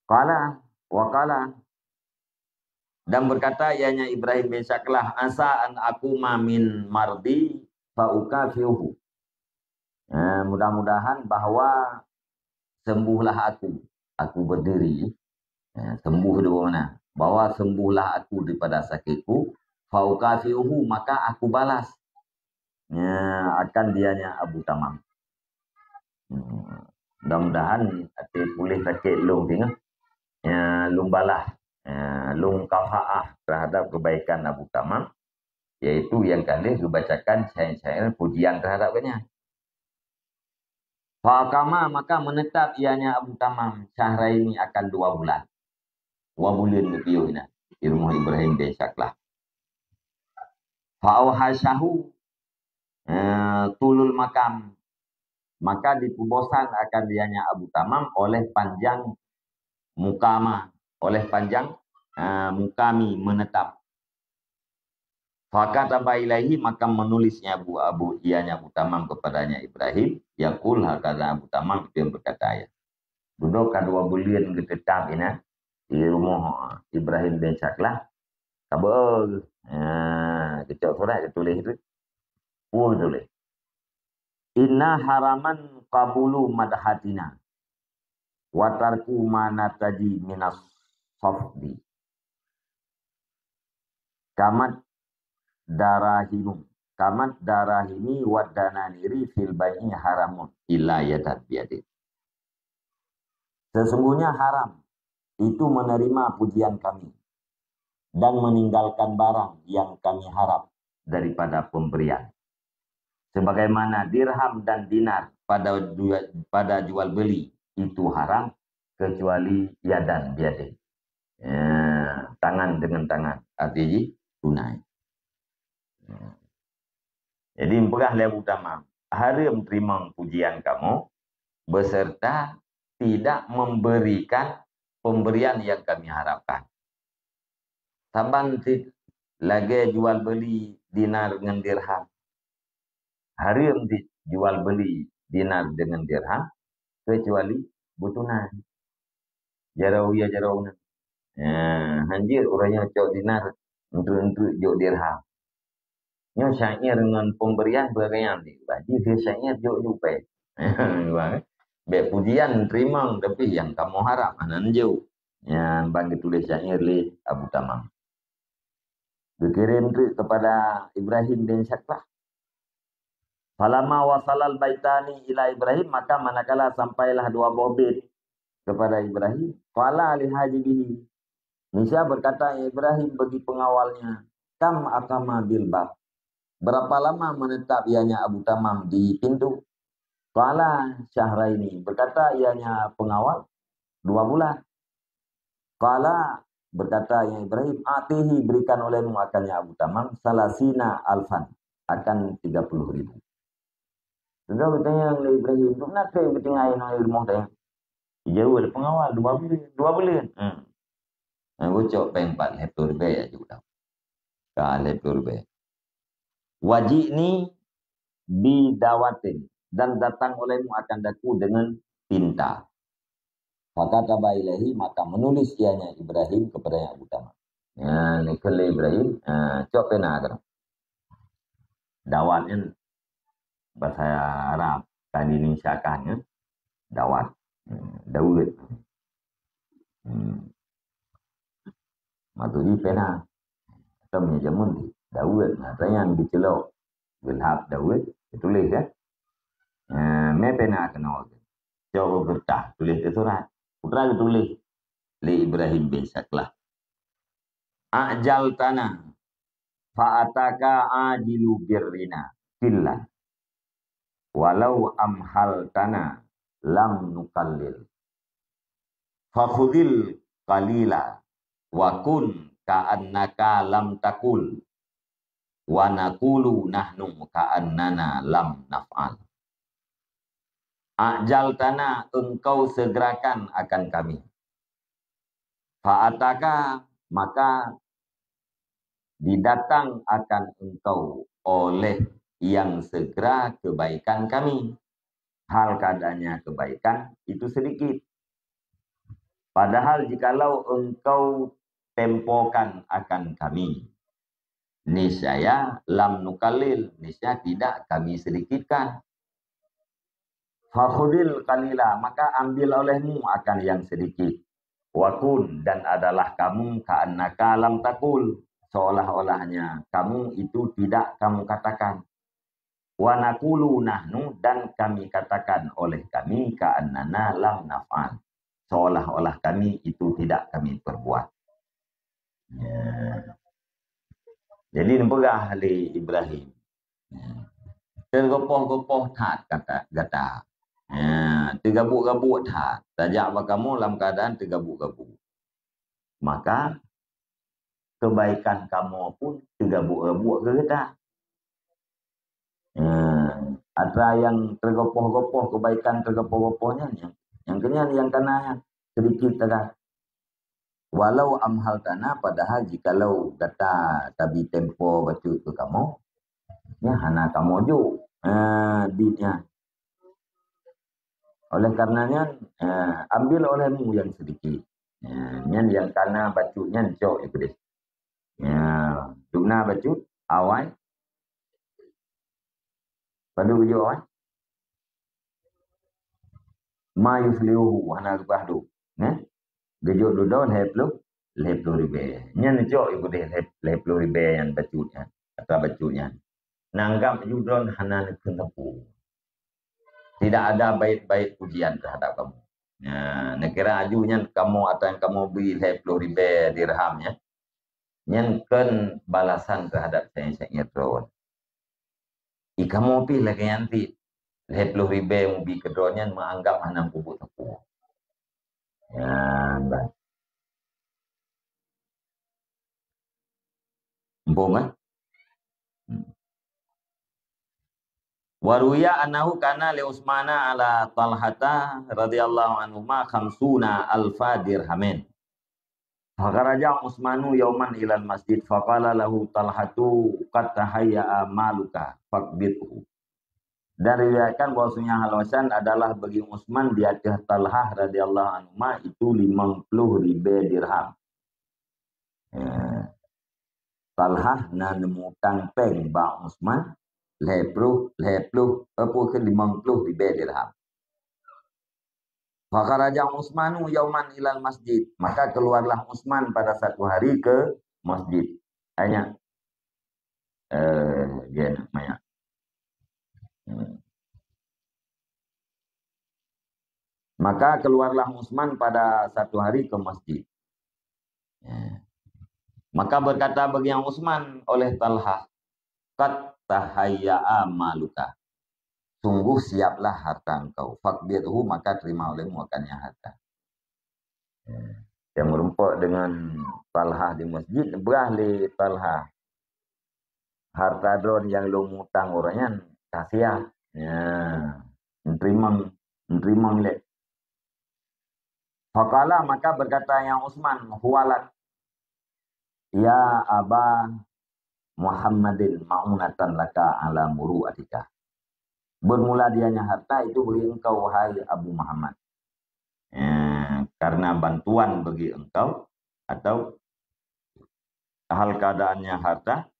Qala, wa qala, dan berkata ianya Ibrahim bin Syaklah, "Asa an aquma min mardi fa ukafi'uhu." Eh, mudah-mudahan bahwa sembuhlah aku. Aku berdiri, eh, sembuh di mana? Bahwa sembuhlah aku daripada sakitku, fa ukafi'uhu, maka aku balas, ya, akan dianya Abu Tamam. Hmm. Mudah-mudahan até puléh sakét lôn singoh, ya, lôn balah, ya, lôn kafaah terhadap kebaikan Abu Tamam, yaitu yang ka lheueh geubacakan syair-syair pujian terhadap gobnyan. Fa aqama, maka menetap ianya Abu Tamam syahraini, akan dua bulan. Dua buleuen geupiôh inan di rumoh Ibrahim bin Syaklah. Fa auhasyahu, eh, tulul makam, maka dipeubosan akan dianya Abu Tamam oleh panjang mukama, oleh panjang, eh, mukami, menetap. Fakataba ilaihi, maka menulisnya Abu, Abu, ianya Abu Tamam kepadanya Ibrahim, yaqul, hakadha Abu Tamam itu yang berkata, ya. Dudoe ka dua buleuen geuteutap inan di rumoh Ibrahim bin Syaklah. Ka beu, ha, geucok surat geutuléh tu. Peue geutuléh? "Inna haraman qabulu madhatina wa tarku ma nataji minas safdi. Kamat darahimu." kamat darahimi wad dananiri fil bai'i haramun illa yadan biyadin. Sesungguhnya haram itu menerima pujian kami dan meninggalkan barang yang kami harap daripada pemberian. Sebagaimana dirham dan dinar pada dua, pada jual beli itu haram kecuali yadan biyadin. Ya, tangan dengan tangan, arti jih tunai. Ya. Jadi peugah lé Abu Tamam, hareuem teurimong pujian kamoe beserta tidak memberikan pemberian yang kami harapkan. Saban cit lagée jual beli dinar ngon dirham. Hareuem cit jual beli dinar dengan dirham kecuali beutunai. Jaroe ya jaroe na. Ya, hanjeuet ureuëng nyang cok dinar, enteuk-enteuk jok dirham. Nyoe syair ngon pemberian beurayang di baju dia syair jok jupai. Bek pujian teurimong tapi yang kamoe harap anan jok. Nyan ban geutuléh syair lé Abu Tamam. Geukirém treuk kepada Ibrahim bin Syaklah. Falamma wasalal baitani ila Ibrahim, maka manakala sampailah dua boh bit kepada Ibrahim, qala li hajibihi. Nisha berkata Ibrahim bagi pengawalnya, kam aqama bil bab. Berapa lama menetap ianya Abu Tamam di pintu? Qala syahraini. Berkata ianya pengawal, dua bulan. Qala, berkata yang Ibrahim, atihi, berikan olehmu akannya Abu Tamam salasina alfan, akan tiga puluh ribu. Sudah bertanya oleh Ibrahim, tu kenapa yang bertinggai nang di rumah tanya? Jauh ada pengawal, dua bulan. Dua bulan. Hmm. Nah, bocok peng empat lhèe ploh ribèe ya juga. Ka lhèe ploh ribèe. Waji'ni bidawatin, dan datang olehmu akan daku dengan tinta. Fakataba ilaihi, maka menulis ianya Ibrahim kepada yang utama. Ya, ni kali Ibrahim, ha, cok pena kena. Dawat kan bahasa Arab, kan Indonesia kan, ya. Dawat. Hmm, Daud. Hmm. Maksudnya pena. Atau punya jamun di Daud. Nah, tanya yang dicelok. Gelap Daud, ditulis ya. Ha, mé pena keunoe. Cok kertas, tulis di surat. Putra ditulis lé Ibrahim bin Syaklah. Ajaltana, fa ataka ajilu birrina, fillah. Walau amhaltana, lam nukallil. Fakhudil qalila, wa kun ka'annaka lam takul. Wa naqulu nahnu ka'annana lam naf'al. Ajaltana, engkau segerakan akan kami. Fa'ataka, maka didatang akan engkau oleh yang segera kebaikan kami. Hal keadaannya kebaikan itu sedikit. Padahal jikalau engkau tempokan akan kami, niscaya lam nukallil, niscaya tidak kami sedikitkan. Fakhudil qalila, maka ambil olehmu akan yang sedikit. Wa kun, dan adalah kamu ka'annaka lam takul, seolah-olahnya kamu itu tidak kamu katakan. Wa naqulu nahnu, dan kami katakan oleh kami ka'annana lam naf'al, seolah-olah kami itu tidak kami perbuat. Ya. Jadi, neupeugah lé Ibrahim, ya, teugopoh-gopoh that kata gata. Ya, teugabuk-gabuk that. Tajak bak kamoe lam keadaan teugabuk-gabuk. Maka kebaikan kamoe pun teugabuk-gabuk keu gata. Ya, atra nyang teugopoh-gopoh, kebaikan teugopoh-gopoh nyan, nyang, nyang keunyan nyang kana nyan sedikit sagai. Walau amhaltana, padahal jikalau gata tabi tempo bacut keu kamoe, nyan hana kamoe jok, eh, dit nyan. Oleh karena nyan, eh, ambil olehmu yang sedikit. Eh, nyan nyang kana bacut nyan cok Iblih. Ya, dum na bacut, awai. Padub geujok awai? Ma yuflihu, hana leupah dum. Neh? Geujok dudoe lhèe ploh, lhèe ploh ribèe. Nyan cok Iblih lhèe, lhèe ploh ribèe nyan bacut nyan. Atra bacut nyan. Neunggab aju droen hana neukheun sapeue. Tidak ada bait-bait pujian terhadap kamu. Nah, neukira aju nyan kamoe ateueh kamoe bri lhèe ploh ribèe dirham nyan. Nyan kon balasan terhadap syair-syair droen. I kamoe pih lagèe nyan cit. Lhèe ploh ribèe mubi keu droen nyan meuanggab hana meupubuet sapeue. Nyan bah. Muphom, eh? Hmm. Wa ruwiya annahu kana li Utsmana ala Talhata radhiyallahu anhuma khamsuna alfa dirhamin. Fakharaja Utsmanu yauman ilal masjid faqala lahu Talhatu qad tahayya'a maluka faqbidhu. Dan riwayatkan bahwasanya hal Hasan adalah bagi Utsman di ateueh Talhah radhiyallahu anhuma itu limong ploh ribèe dirham. Eh, Talhah na neumutang péng bak Utsman lhèe ploh, lhèe ploh, eh, peue kheun, limong ploh ribèe dirham. Fakharaja Utsmanu yauman ilal masjid. Maka keluarlah Utsman pada satu hari ke masjid. Hanya, eh, dia nak maya. Hmm. Maka keluarlah Utsman pada satu hari ke masjid. Ya. Maka berkata baginya Utsman oleh Talhah, "Qad tahayya'a maluka." Sungguh siaplah harta engkau. Faqbidhu, maka terima olehmu akannya harta. Ya. Dia meureumpok dengan Talhah di masjid, neupeugah lé Talhah, "Harta droen nyang lôn mutang uroe nyan ka siap." Ya. Neuteurimong, neuteurimong lé. Faqala, maka berkata yang Utsman, "Huwa lak, ya Aba Muhammadin, ma'unatan laka ala muru'atika." Bermula dianya harta itu bagi engkau, wahai Abu Muhammad. Eh, karena bantuan bagi engkau, atau hal keadaannya harta,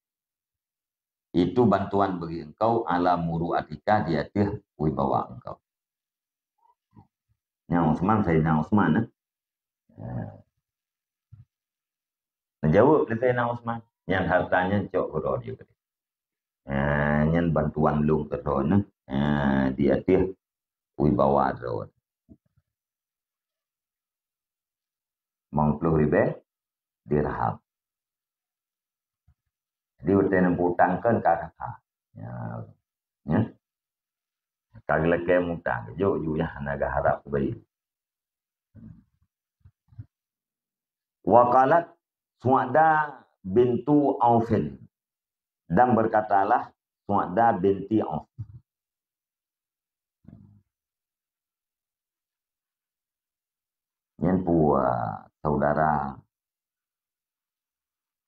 itu bantuan bagi engkau ala muru'atika, di ateueh wibawa engkau. Nyang Utsman, Saidina Utsman, eh. Eh. Neujaweueb lé Saidina Utsman, "Nyan harta nyan cok keudroe." Eh, nyan bantuan lôn keudroe, eh, di ateueh wibawa droe. Limong ploh ribèe dirham. Jadi, watèe neuputang kon ka kata. Ya. Ya. Ka geulakèe mutang, jok ju ya, hana geuharap keubayeue. Wa qalat Su'da bintu Aufin. Dan berkatalah Su'da binti Auf. Nyan peue, saudara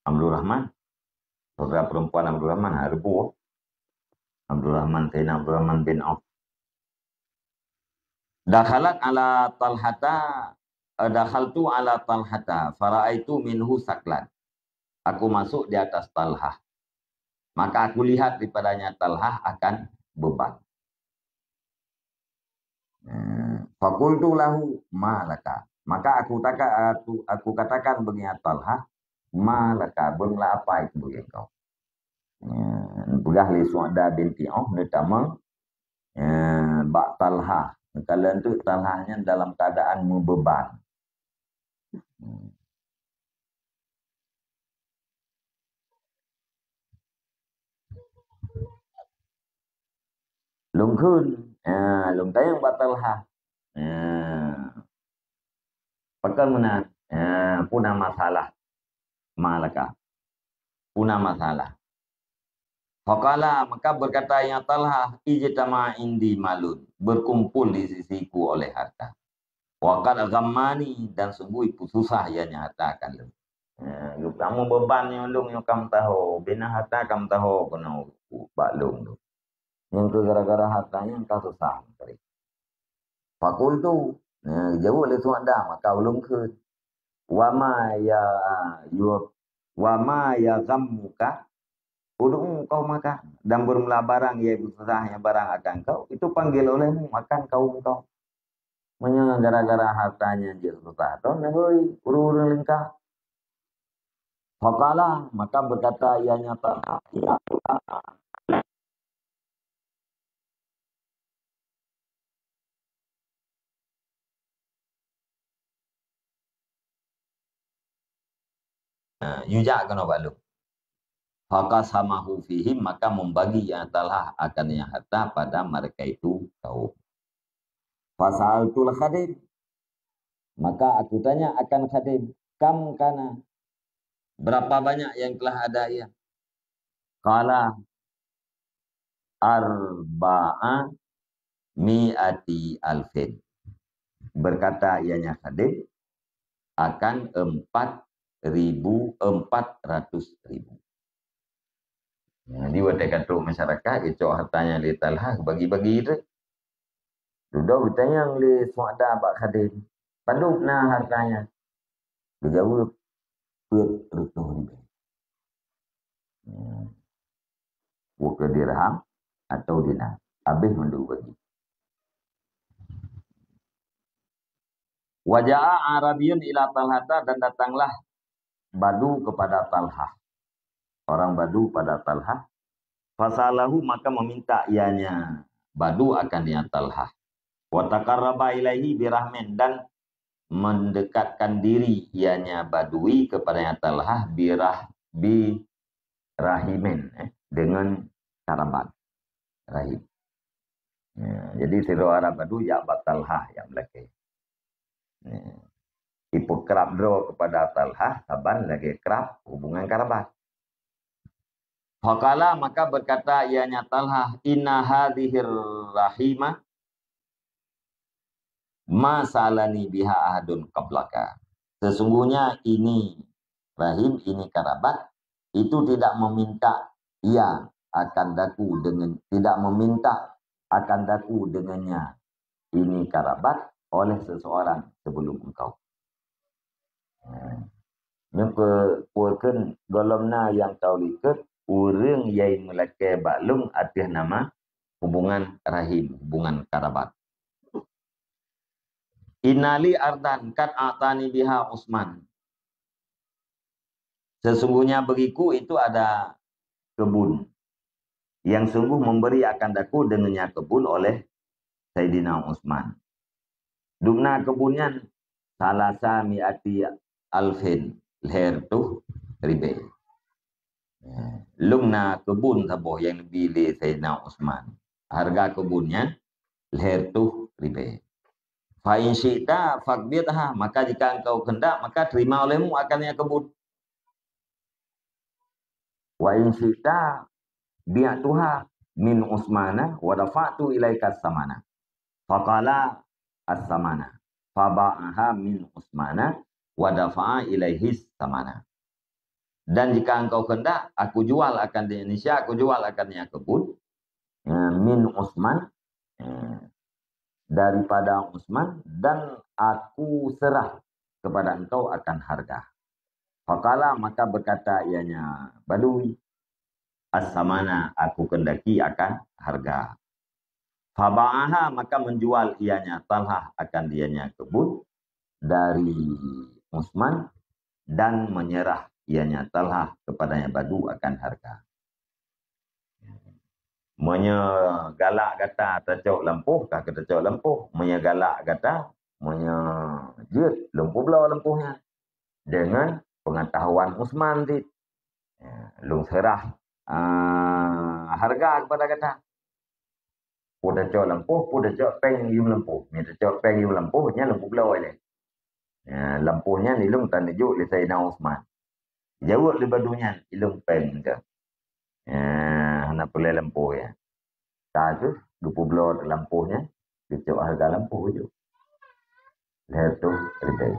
Abdurrahman. Saudara perempuan Abdurrahman, ha, reubôh. Abdurrahman, Saidina Abdurrahman bin Auf. Dakhalat ala Talhata, eh, dakhaltu ala Talhata, fara'aitu minhu saklan. Aku masuk di atas Talhah. Maka aku lihat daripadanya Talhah akan beban. Eh, faqultu lahu, "Ma laka?" Maka aku taka-, aku, aku katakan bagi Talhah, "Ma laka, beureulah apa itu bagi engkau?" Eh, peugah lé Su'da binti Auf, neutamong, eh, bak Talhah. Neukalon teuk Talhah nyan dalam keadaan meubeban. Hmm. Lôn kheun, ha, lôn tanyong bak Talhah. Ha. Pakon meunan? Ha, peue na masalah? Ma laka. Peue na masalah? Faqala, maka berkata ia Talhah, "Ijtama indi malun, berkumpul di sisiku oleh harta. Wa qad ghammani, dan sungguh ipeususah ianya harta akan lôn." Ha, kamoe beban nyoe lôn nyoe ka meutuho, bina harta ka meutuho keunoe bak lôn tu. Nyang keu gara-gara harta nyan ka susah. Faqultu, ha, jaweueb lé Su'da, maka ulôn kheun, "Wa ma ya, yu-, wa ma yaghammuka ud'u qaumaka," dan bermula barang, yaitu susahnya barang akan kau, itu panggil olehmu akan kaum kau. Meunyoe gara-gara harta nyan jeuet susah, droeneuh hôi, ureueng-ureueng lingka. Faqala, maka berkata ianya Talhah, "Ya Talhah, Ha, yue jak keunoe bak lôn. Faqasamahu fihim, maka membagi ya Talhah akan yang harta pada mereka itu kaum. Fasa'altul khadim, maka aku tanya akan khadim, kam kana, berapa banyak yang telah ada ia? Qala arba'a mi'ati alfin. Berkata ianya khadim, akan empat ribu, empat ratus ribu. Jadi watée ka trok masyarakat, geucok hartanya lé Talhah, bagi-bagi tu. Dudoe geutanyong lé Suada bak khadim, "Padub na hartanya?" Geujaweueb, "Peuet reutôh ribée." Hmm. Bukan dirham atau dinar. Habéh mandum bagi. Waja'a Arabiyun ila Talhata, dan datanglah Badu kepada Talhah. Orang Badu pada Talhah. Fasalahu, maka meminta ianya Badu akan ianya Talhah. Wa taqarraba ilaihi birahmin, dan mendekatkan diri ianya Badui kepadanya Talhah birah-, bi rahimin, eh, dengan karabat. Rahim. Ya, jadi sidroe Arab Badu jak bak Talhah nyang meulakée. Ya. Ipeukeukrab droe kepada Talhah saban lagée krab hubungan karabat. Faqala, maka berkata ianya Talhah, "Inna hadhir rahima ma salani biha ahadun qablaka." Sesungguhnya ini rahim, ini karabat, itu tidak meminta ia akan daku dengan, tidak meminta akan daku dengannya ini karabat oleh seseorang sebelum engkau. Ha. Nyoe keu-, keukeuen gohlom na nyang ka likot ureuëng nyang meulakée bak lôn ateueh nama hubungan rahim, hubungan karabat. Innali ardan kad atani biha Utsman. Sesungguhnya bagiku itu ada kebun yang sungguh memberi akan daku dengannya kebun oleh Saidina Utsman. Dubna kebun nyan salasa mi'ati alfin, lhée reutôh ribée. Lôn na kebun saboh nyang neubi lé Saidina Utsman. Harga kebun nyan lhée reutôh ribée. Fa in syi'ta faqbidha, maka jika engkau kehendak, maka terima olehmu akan nyang kebun. Wa in syi'ta bi'tuha min Utsmana wa dafa'tu ilaika samana. Faqala as-samana. Faba'aha min Utsmana wa dafa'a ilaihi samana. Dan jika engkau kehendak, aku jual akan di Indonesia, aku jual akan nyang kebun, eh, min Utsman, eh, daripada Utsman, dan aku serah kepada engkau akan harga. Faqala, maka berkata ianya Badui, "As-samana, aku kehendaki akan harga." Faba'aha, maka menjual ianya Talhah akan dianya kebun dari Utsman, dan menyerah ianya Talhah kepadanya Badu akan harga. Meunyoe galak gata tacok lampôh, ka tacok lampôh. Meunyoe galak gata, meunyoe jeuet, lôn peubloe lampôh nyan. Dengan pengetahuan Utsman cit. Ya, lôn serah, ah, harga kepada gata. Peue tacok lampôh, peue tacok péng yuem lampôh. Meunyoe tacok péng yuem lampôh, nyan lôn peubloe lé. Ya, lampôh nyan ilôn tan jok lé Saidina Utsman. Jaweueb lé Badu nyan, ilôn péng teuh. Ya, hana peureulée lampôh ya. Ka kheueh geupeubloe lampôh nyan, geucok harga lampôh jok. Lhée reutôh ribée.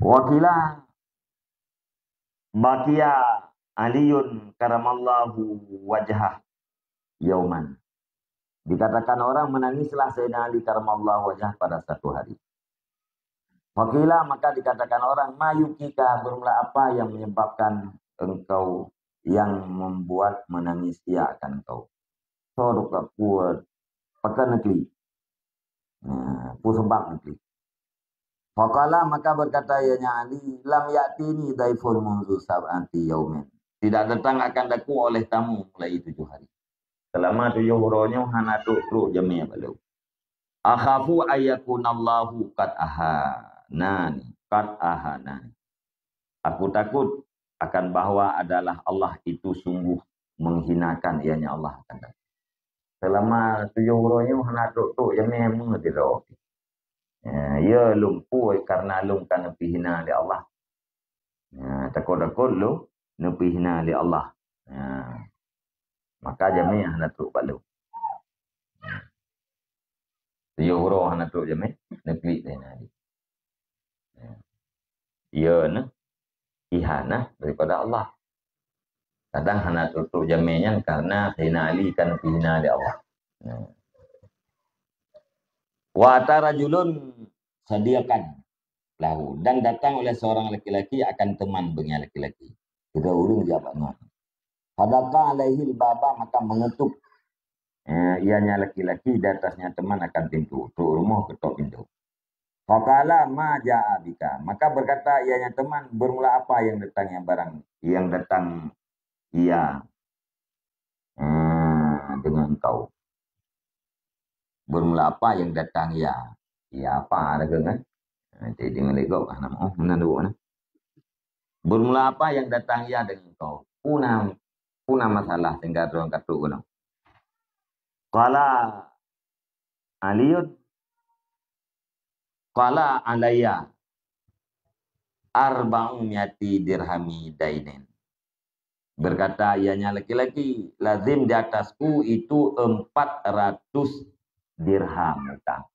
Wa qila baqiya Aliyun karamallahu wajhah yauman. Dikatakan orang, menangislah Sayyidina Ali karamallahu wajhah pada satu hari. Faqila, maka dikatakan orang, "Ma yubkika, bermula apa yang menyebabkan engkau, yang membuat menangis ia akan engkau?" Soe duka peue, pakon neuklik? Nah, peue sabab neuklik? Faqala, maka berkata ianya Ali, "Lam ya'tini dhaifun munzu sab'ati yaumin." Tidak datang akan daku oleh tamu mulai tujuh hari. Selama tujuh uroe nyoe hana trok-trok jamé bak lôn. "Akhafu ayyakunallahu qad ahanani." qad ahana. Aku takut akan bahwa adalah Allah itu sungguh menghinakan, ianya Allah akan datang. Selama tujoh uroe nyoe hana trok-trok jamé meusidroe. Ya, ya lôn pue karena lôn ka neupeuhina lé Allah. Ya, takot-takot lôn neupeuhina lé Allah. Ya. Maka jamé hana trok bak lôn. Tujoh uroe hana trok jamé, neuklik lé Nabi. Ya. Iya na, ihanah daripada Allah. Kadang hana trok-trok jamé nyan karena Saidina Ali kan pihina lé Allah. Ya. Wa ata rajulun sadiqan lahu, dan datang oleh seorang laki-laki akan teman beungian laki-laki. Tiga ureueng jak bak nyan. Fadaqa alaihil baba, maka mengetuk, eh, ianya laki-laki di atasnya teman akan pintu. Trok rumoh ketok pintu. Faqala ma ja'a bika. Maka berkata ianya teman, bermula apa yang datang yang barang, yang datang ia, eh, dengan engkau? Bermula apa yang datang ia? Ia apa ada ke kan? Nanti dengan legok ah nama. Oh, mana dua mana? Bermula apa yang datang ia dengan engkau? Puna, puna masalah sehingga orang katuk gunung. Qala Aliun, qala alayya arba'u mi'ati dirhami dainin. Berkata ianya laki-laki, lazim di atasku itu empat ratus dirham utang.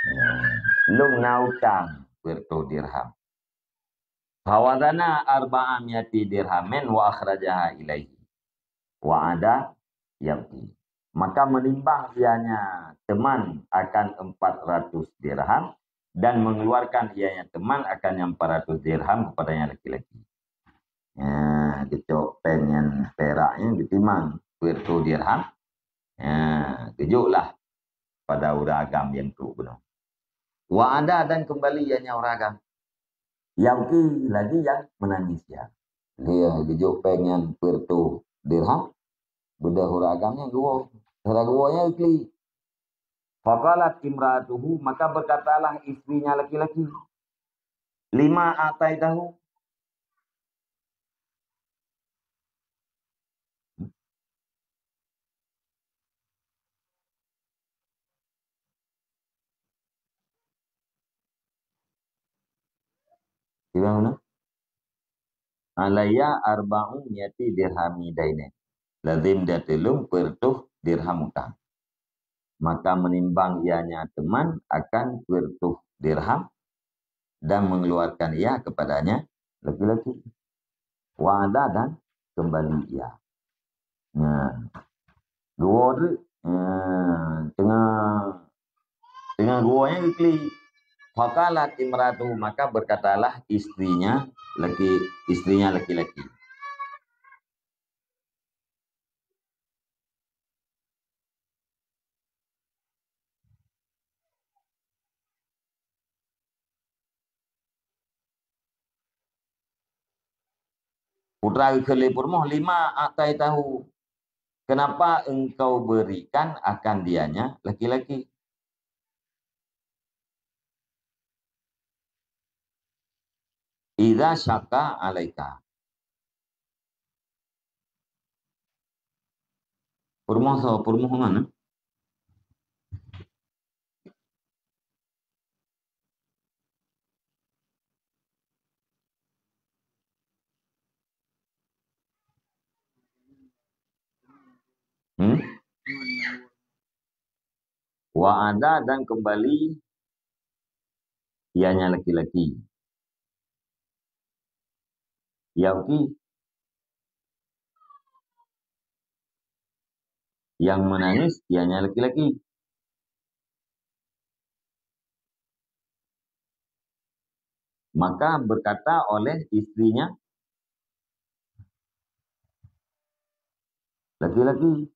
Ya. Lôn na utang peuet reutôh dirham. Fawazana arba'a mi'ati dirhamin wa akhrajaha ilaihi. Wa ada yabki. Maka menimbang ianya teman akan empat ratus dirham dan mengeluarkan ianya teman akan yang empat ratus dirham kepadanya laki-laki. Ya, geucok péng nyan perak nyan geutimang peuet reutôh dirham. Ya, geujoklah pada ureueng agam nyang trok bunoe. Wa ada dan kembali ianya ureueng agam. Yabki lagi yang menangis ya. Dia geujok péng nyan peuet reutôh dirham, beudôh ureueng agam nyan geuwoe. Sira geuwoe nyan geuklik. Faqalat imra'atuhu, maka berkatalah istrinya laki-laki, "Lima a'taitahu?" Sibang mana? "Alayya arba'u mi'ati dirhami dainin." Lazim di ateueh lôn peuet reutôh dirham utang. Maka menimbang ianya teman akan peuet reutôh dirham dan mengeluarkan ia kepadanya laki-laki. Wa ada dan kembali ia. Nah, geuwoe treuk, nah, teungoh, teungoh geuwoe nyan geuklik. Faqalat imra'atuhu, maka berkatalah istrinya laki, istrinya laki-laki. Putra geukheun lé peurumoh, "Lima a'taitahu? Kenapa engkau berikan akan dianya laki-laki? Idza syaqqa 'alaika." Peurumoh soe? Peurumoh mana? Hmm? Wa ada dan kembali ianya laki-laki. Yabki. Yang menangis ianya laki-laki. Maka berkata oleh istrinya laki-laki,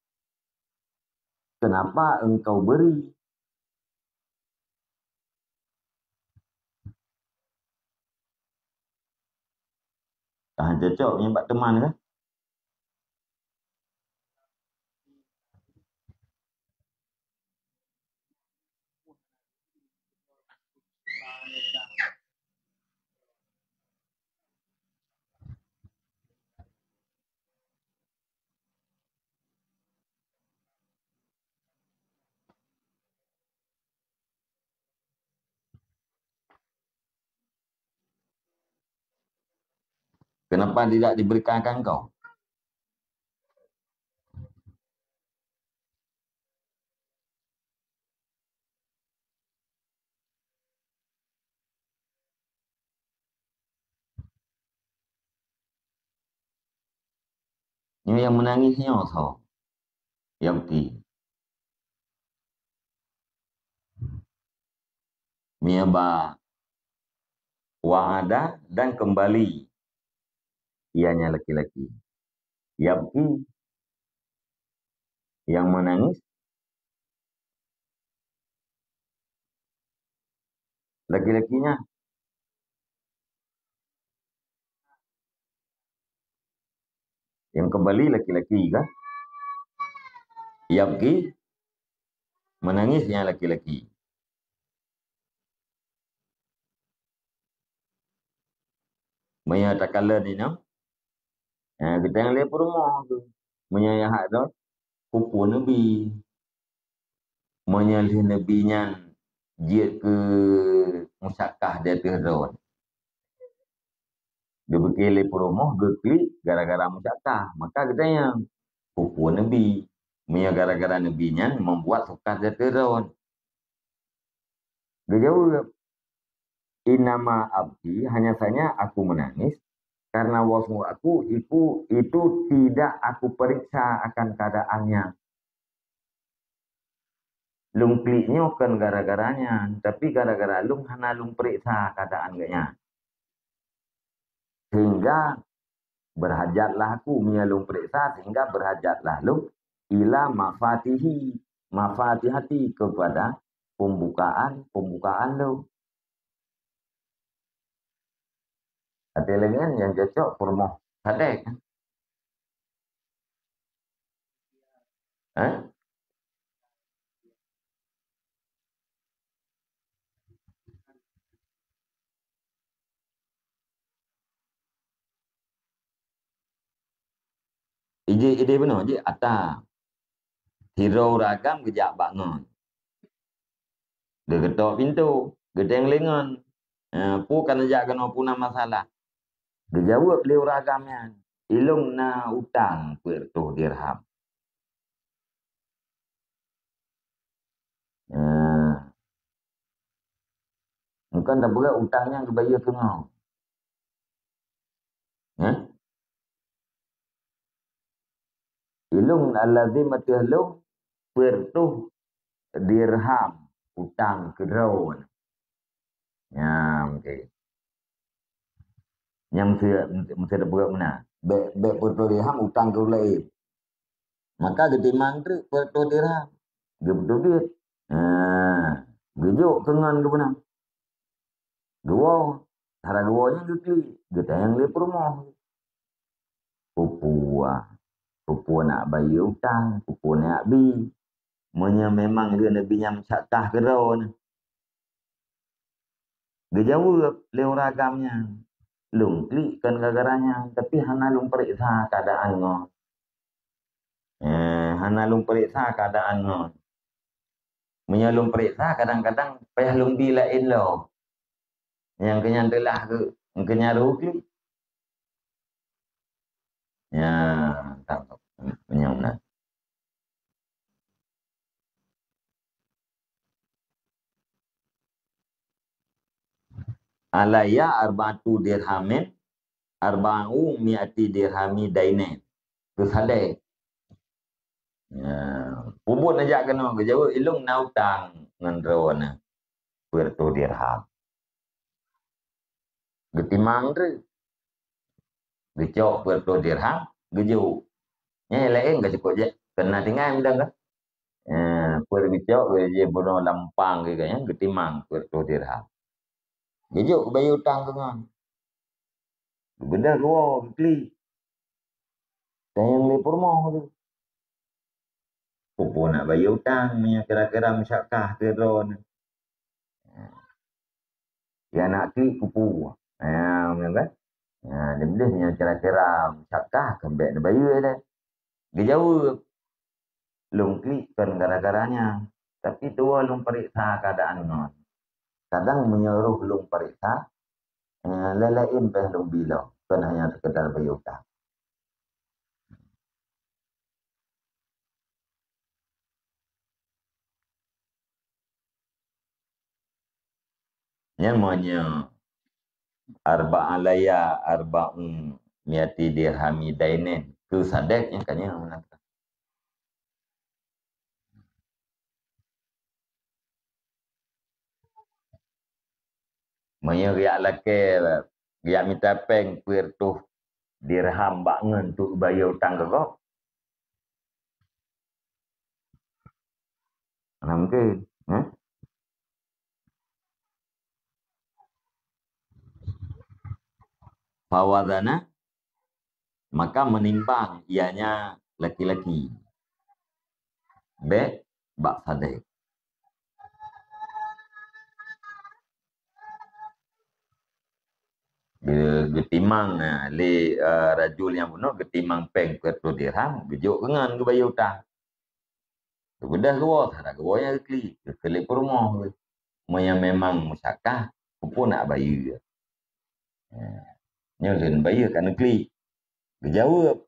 "Kenapa engkau beri?" Tahan cocok nyan bak teman kan? Kenapa tidak diberikan ke engkau? Nyoe nyang meunangis nyoe soe? Yabki. Meunyoe ba wa'ada dan kembali ianya laki-laki. Yabki, yang menangis, laki-lakinya. Yang kembali laki-laki kan? Yabki, menangisnya laki-laki. Meunyoe takalon inong, eh, geutanyoe lé peurumoh tu. Meunyoe nyang hak droe, peue-peue neubi. Meunyoe lheueh neubi nyan jeuet keu musyakah di ateueh droe. Geupike lé peurumoh, geuklik gara-gara musyakah. Maka geutanyong, peue-peue neubi. Meunyoe gara-gara neubi nyan membuat sukah di ateueh droe. Geujaweueb, "Innama abki, hanya saja aku menangis, karena wasmu aku itu, itu tidak aku periksa akan keadaannya." Lôn klik nyoe kon gara-gara nyan, tapi gara-gara lôn hana lôn peuriksa keuadaan geuh nyan. Sehingga berhajatlah aku, meunyoe lôn peuriksa, sehingga berhajatlah lôn ila mafatihi, mafatihati, kepada pembukaan-pembukaan lôn. Até lagée nyan nyang cocok peurumoh sadek. Hah? Ije ideh bunoe, jih ata. Sidroe ureuëng agam geujak bak ngon. Geukeutok pintoe, geutanyong lé ngon, "Eh, peue ka neujak keunoe, peue na masalah?" Geujaweueb lé ureuëng agam nyan, "Ilôn na utang peuet reutôh dirham." Nah, mungken tapeugah utang nyan geubayeue keu ngon. Hah? Ilôn, allazim ateueh lôn peuet reutôh dirham utang keu droe. Nyan, oke. Nyan meusti, meusti tapeugah meunan. Bék, bék peuet reutôh dirham utang keu ureuëng laén. Maka geutimang treuk peuet reutôh dirham. Geupeuteubiet. Nah, geujok keu ngon geupeunang. Geuwoe, cara geuwoe nyan geuklik, geutanyong lé peurumoh. Peue-peue, peue-peue nak bayeue utang, peue-peue nak bi. Meunyoe memang lheueh neubi nyan meusyakah keudroe nyan. Geujaweueb lé ureuëng agam nyan, "Lôn klik kon gara-gara nyan, tapi hana lôn peuriksa keuadaan ngon." Eh, hana lôn peuriksa keuadaan ngon. Meunyoe lôn peuriksa, kadang-kadang payah lôn bi laén lom. Nyang keu nyan teulah keu, keu nyan rhot klik. Nyan, tang, meunyoe meunan. "Alayya arba'atu dirhamin, arba'u mi'ati dirhami dainen." Geusaleh. Ya, peubuet neujak keunoe, geujaweueb, "Ilôn na utang ngon droeneuh peuet reutôh dirham." Geutimang treuk. Geucok peuet reutôh dirham, geujok. Nyang laén ka cukôp jeuet, keu na tinggai mudeng ka. Eh, peuet geucok, geujeuet bunoe lam pang geuh nyan, geutimang peuet reutôh dirham. Geujok geubayeue utang keu ngon. Geubeudôh geuwoe, geuklik. Tanyong lé peurumoh tu. Peue-peue nak bayeue utang, meunyoe kira-kira meusyakah keu droeneuh. Ya nak klik peue-peue. Ha, meunyoe kan? Ha, leubeh nyang kira-kira meusyakah, keu bék neubayeue lé. Geujaweueb, "Lôn klik kon gara-gara nyan, tapi tuwoe lôn peuriksa keuadaan ngon." Kadang meunyoe roh lôn peuriksa, eh, laén-laén payah lôn bi lom. kon hanya sekedar bayeue utang. Nyan meunyoe arba'a layali arba'a mi'ati dirhami dainin, keu sadek nyan ka nyan meunan. Meunyoe geujak lakée, geujak mita péng peuet reutôh dirham bak ngon untuk bayeue utang keu gob, hana mungken, eh? Fawazana, maka meunimbang ianya laki-laki bék bak sadek. Ge-, geutimang, ha, lé, eh, rajul nyang bunoe geutimang péng peuet reutôh dirham, geujok keu ngon geubayeue utang. Geubeudôh geuwoe, hana geuwoe nyang geuklik, geuklik peurumoh geuh. Meunyoe memang meusyakah, peue nak bayeue? Ha, nyoe lôn bayeue ka neuklik. Geujaweueb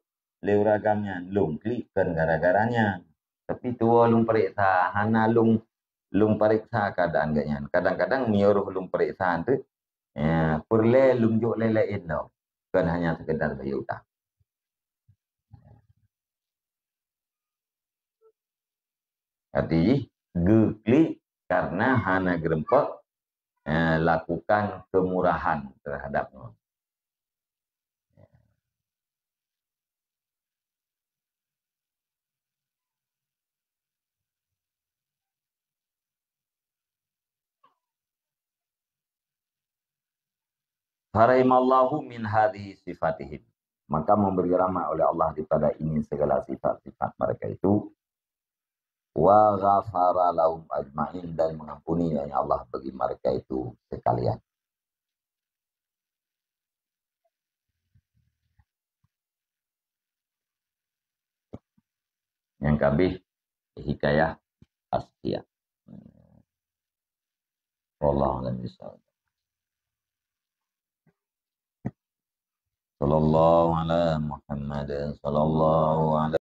lé ureueng agam nyan, "Lôn klik kon gara-gara nyan. Tapi tuwoe lôn pareksa, hana lôn, lôn pareksa keuadaan gobnyan. Kadang-kadang meunyoe roh lôn pareksa teuk, eh, peureulée lôn jok lé laén lom, kon hanya sekedar bayeue utang." Arti jih, geuklik karena hana geureumpok, eh, lakukan kemurahan terhadap ngon. Farahimallahu min hadhihi sifatihim. Maka memberi rahmat oleh Allah daripada ini segala sifat-sifat mereka itu. Wa ghafara lahum ajma'in, dan mengampuni, yakni Allah, bagi mereka itu sekalian. Nyang ka habéh hikayah Askia. Wallahu a'lam bishawab. Sallallahu ala Muhammad, sallallahu ala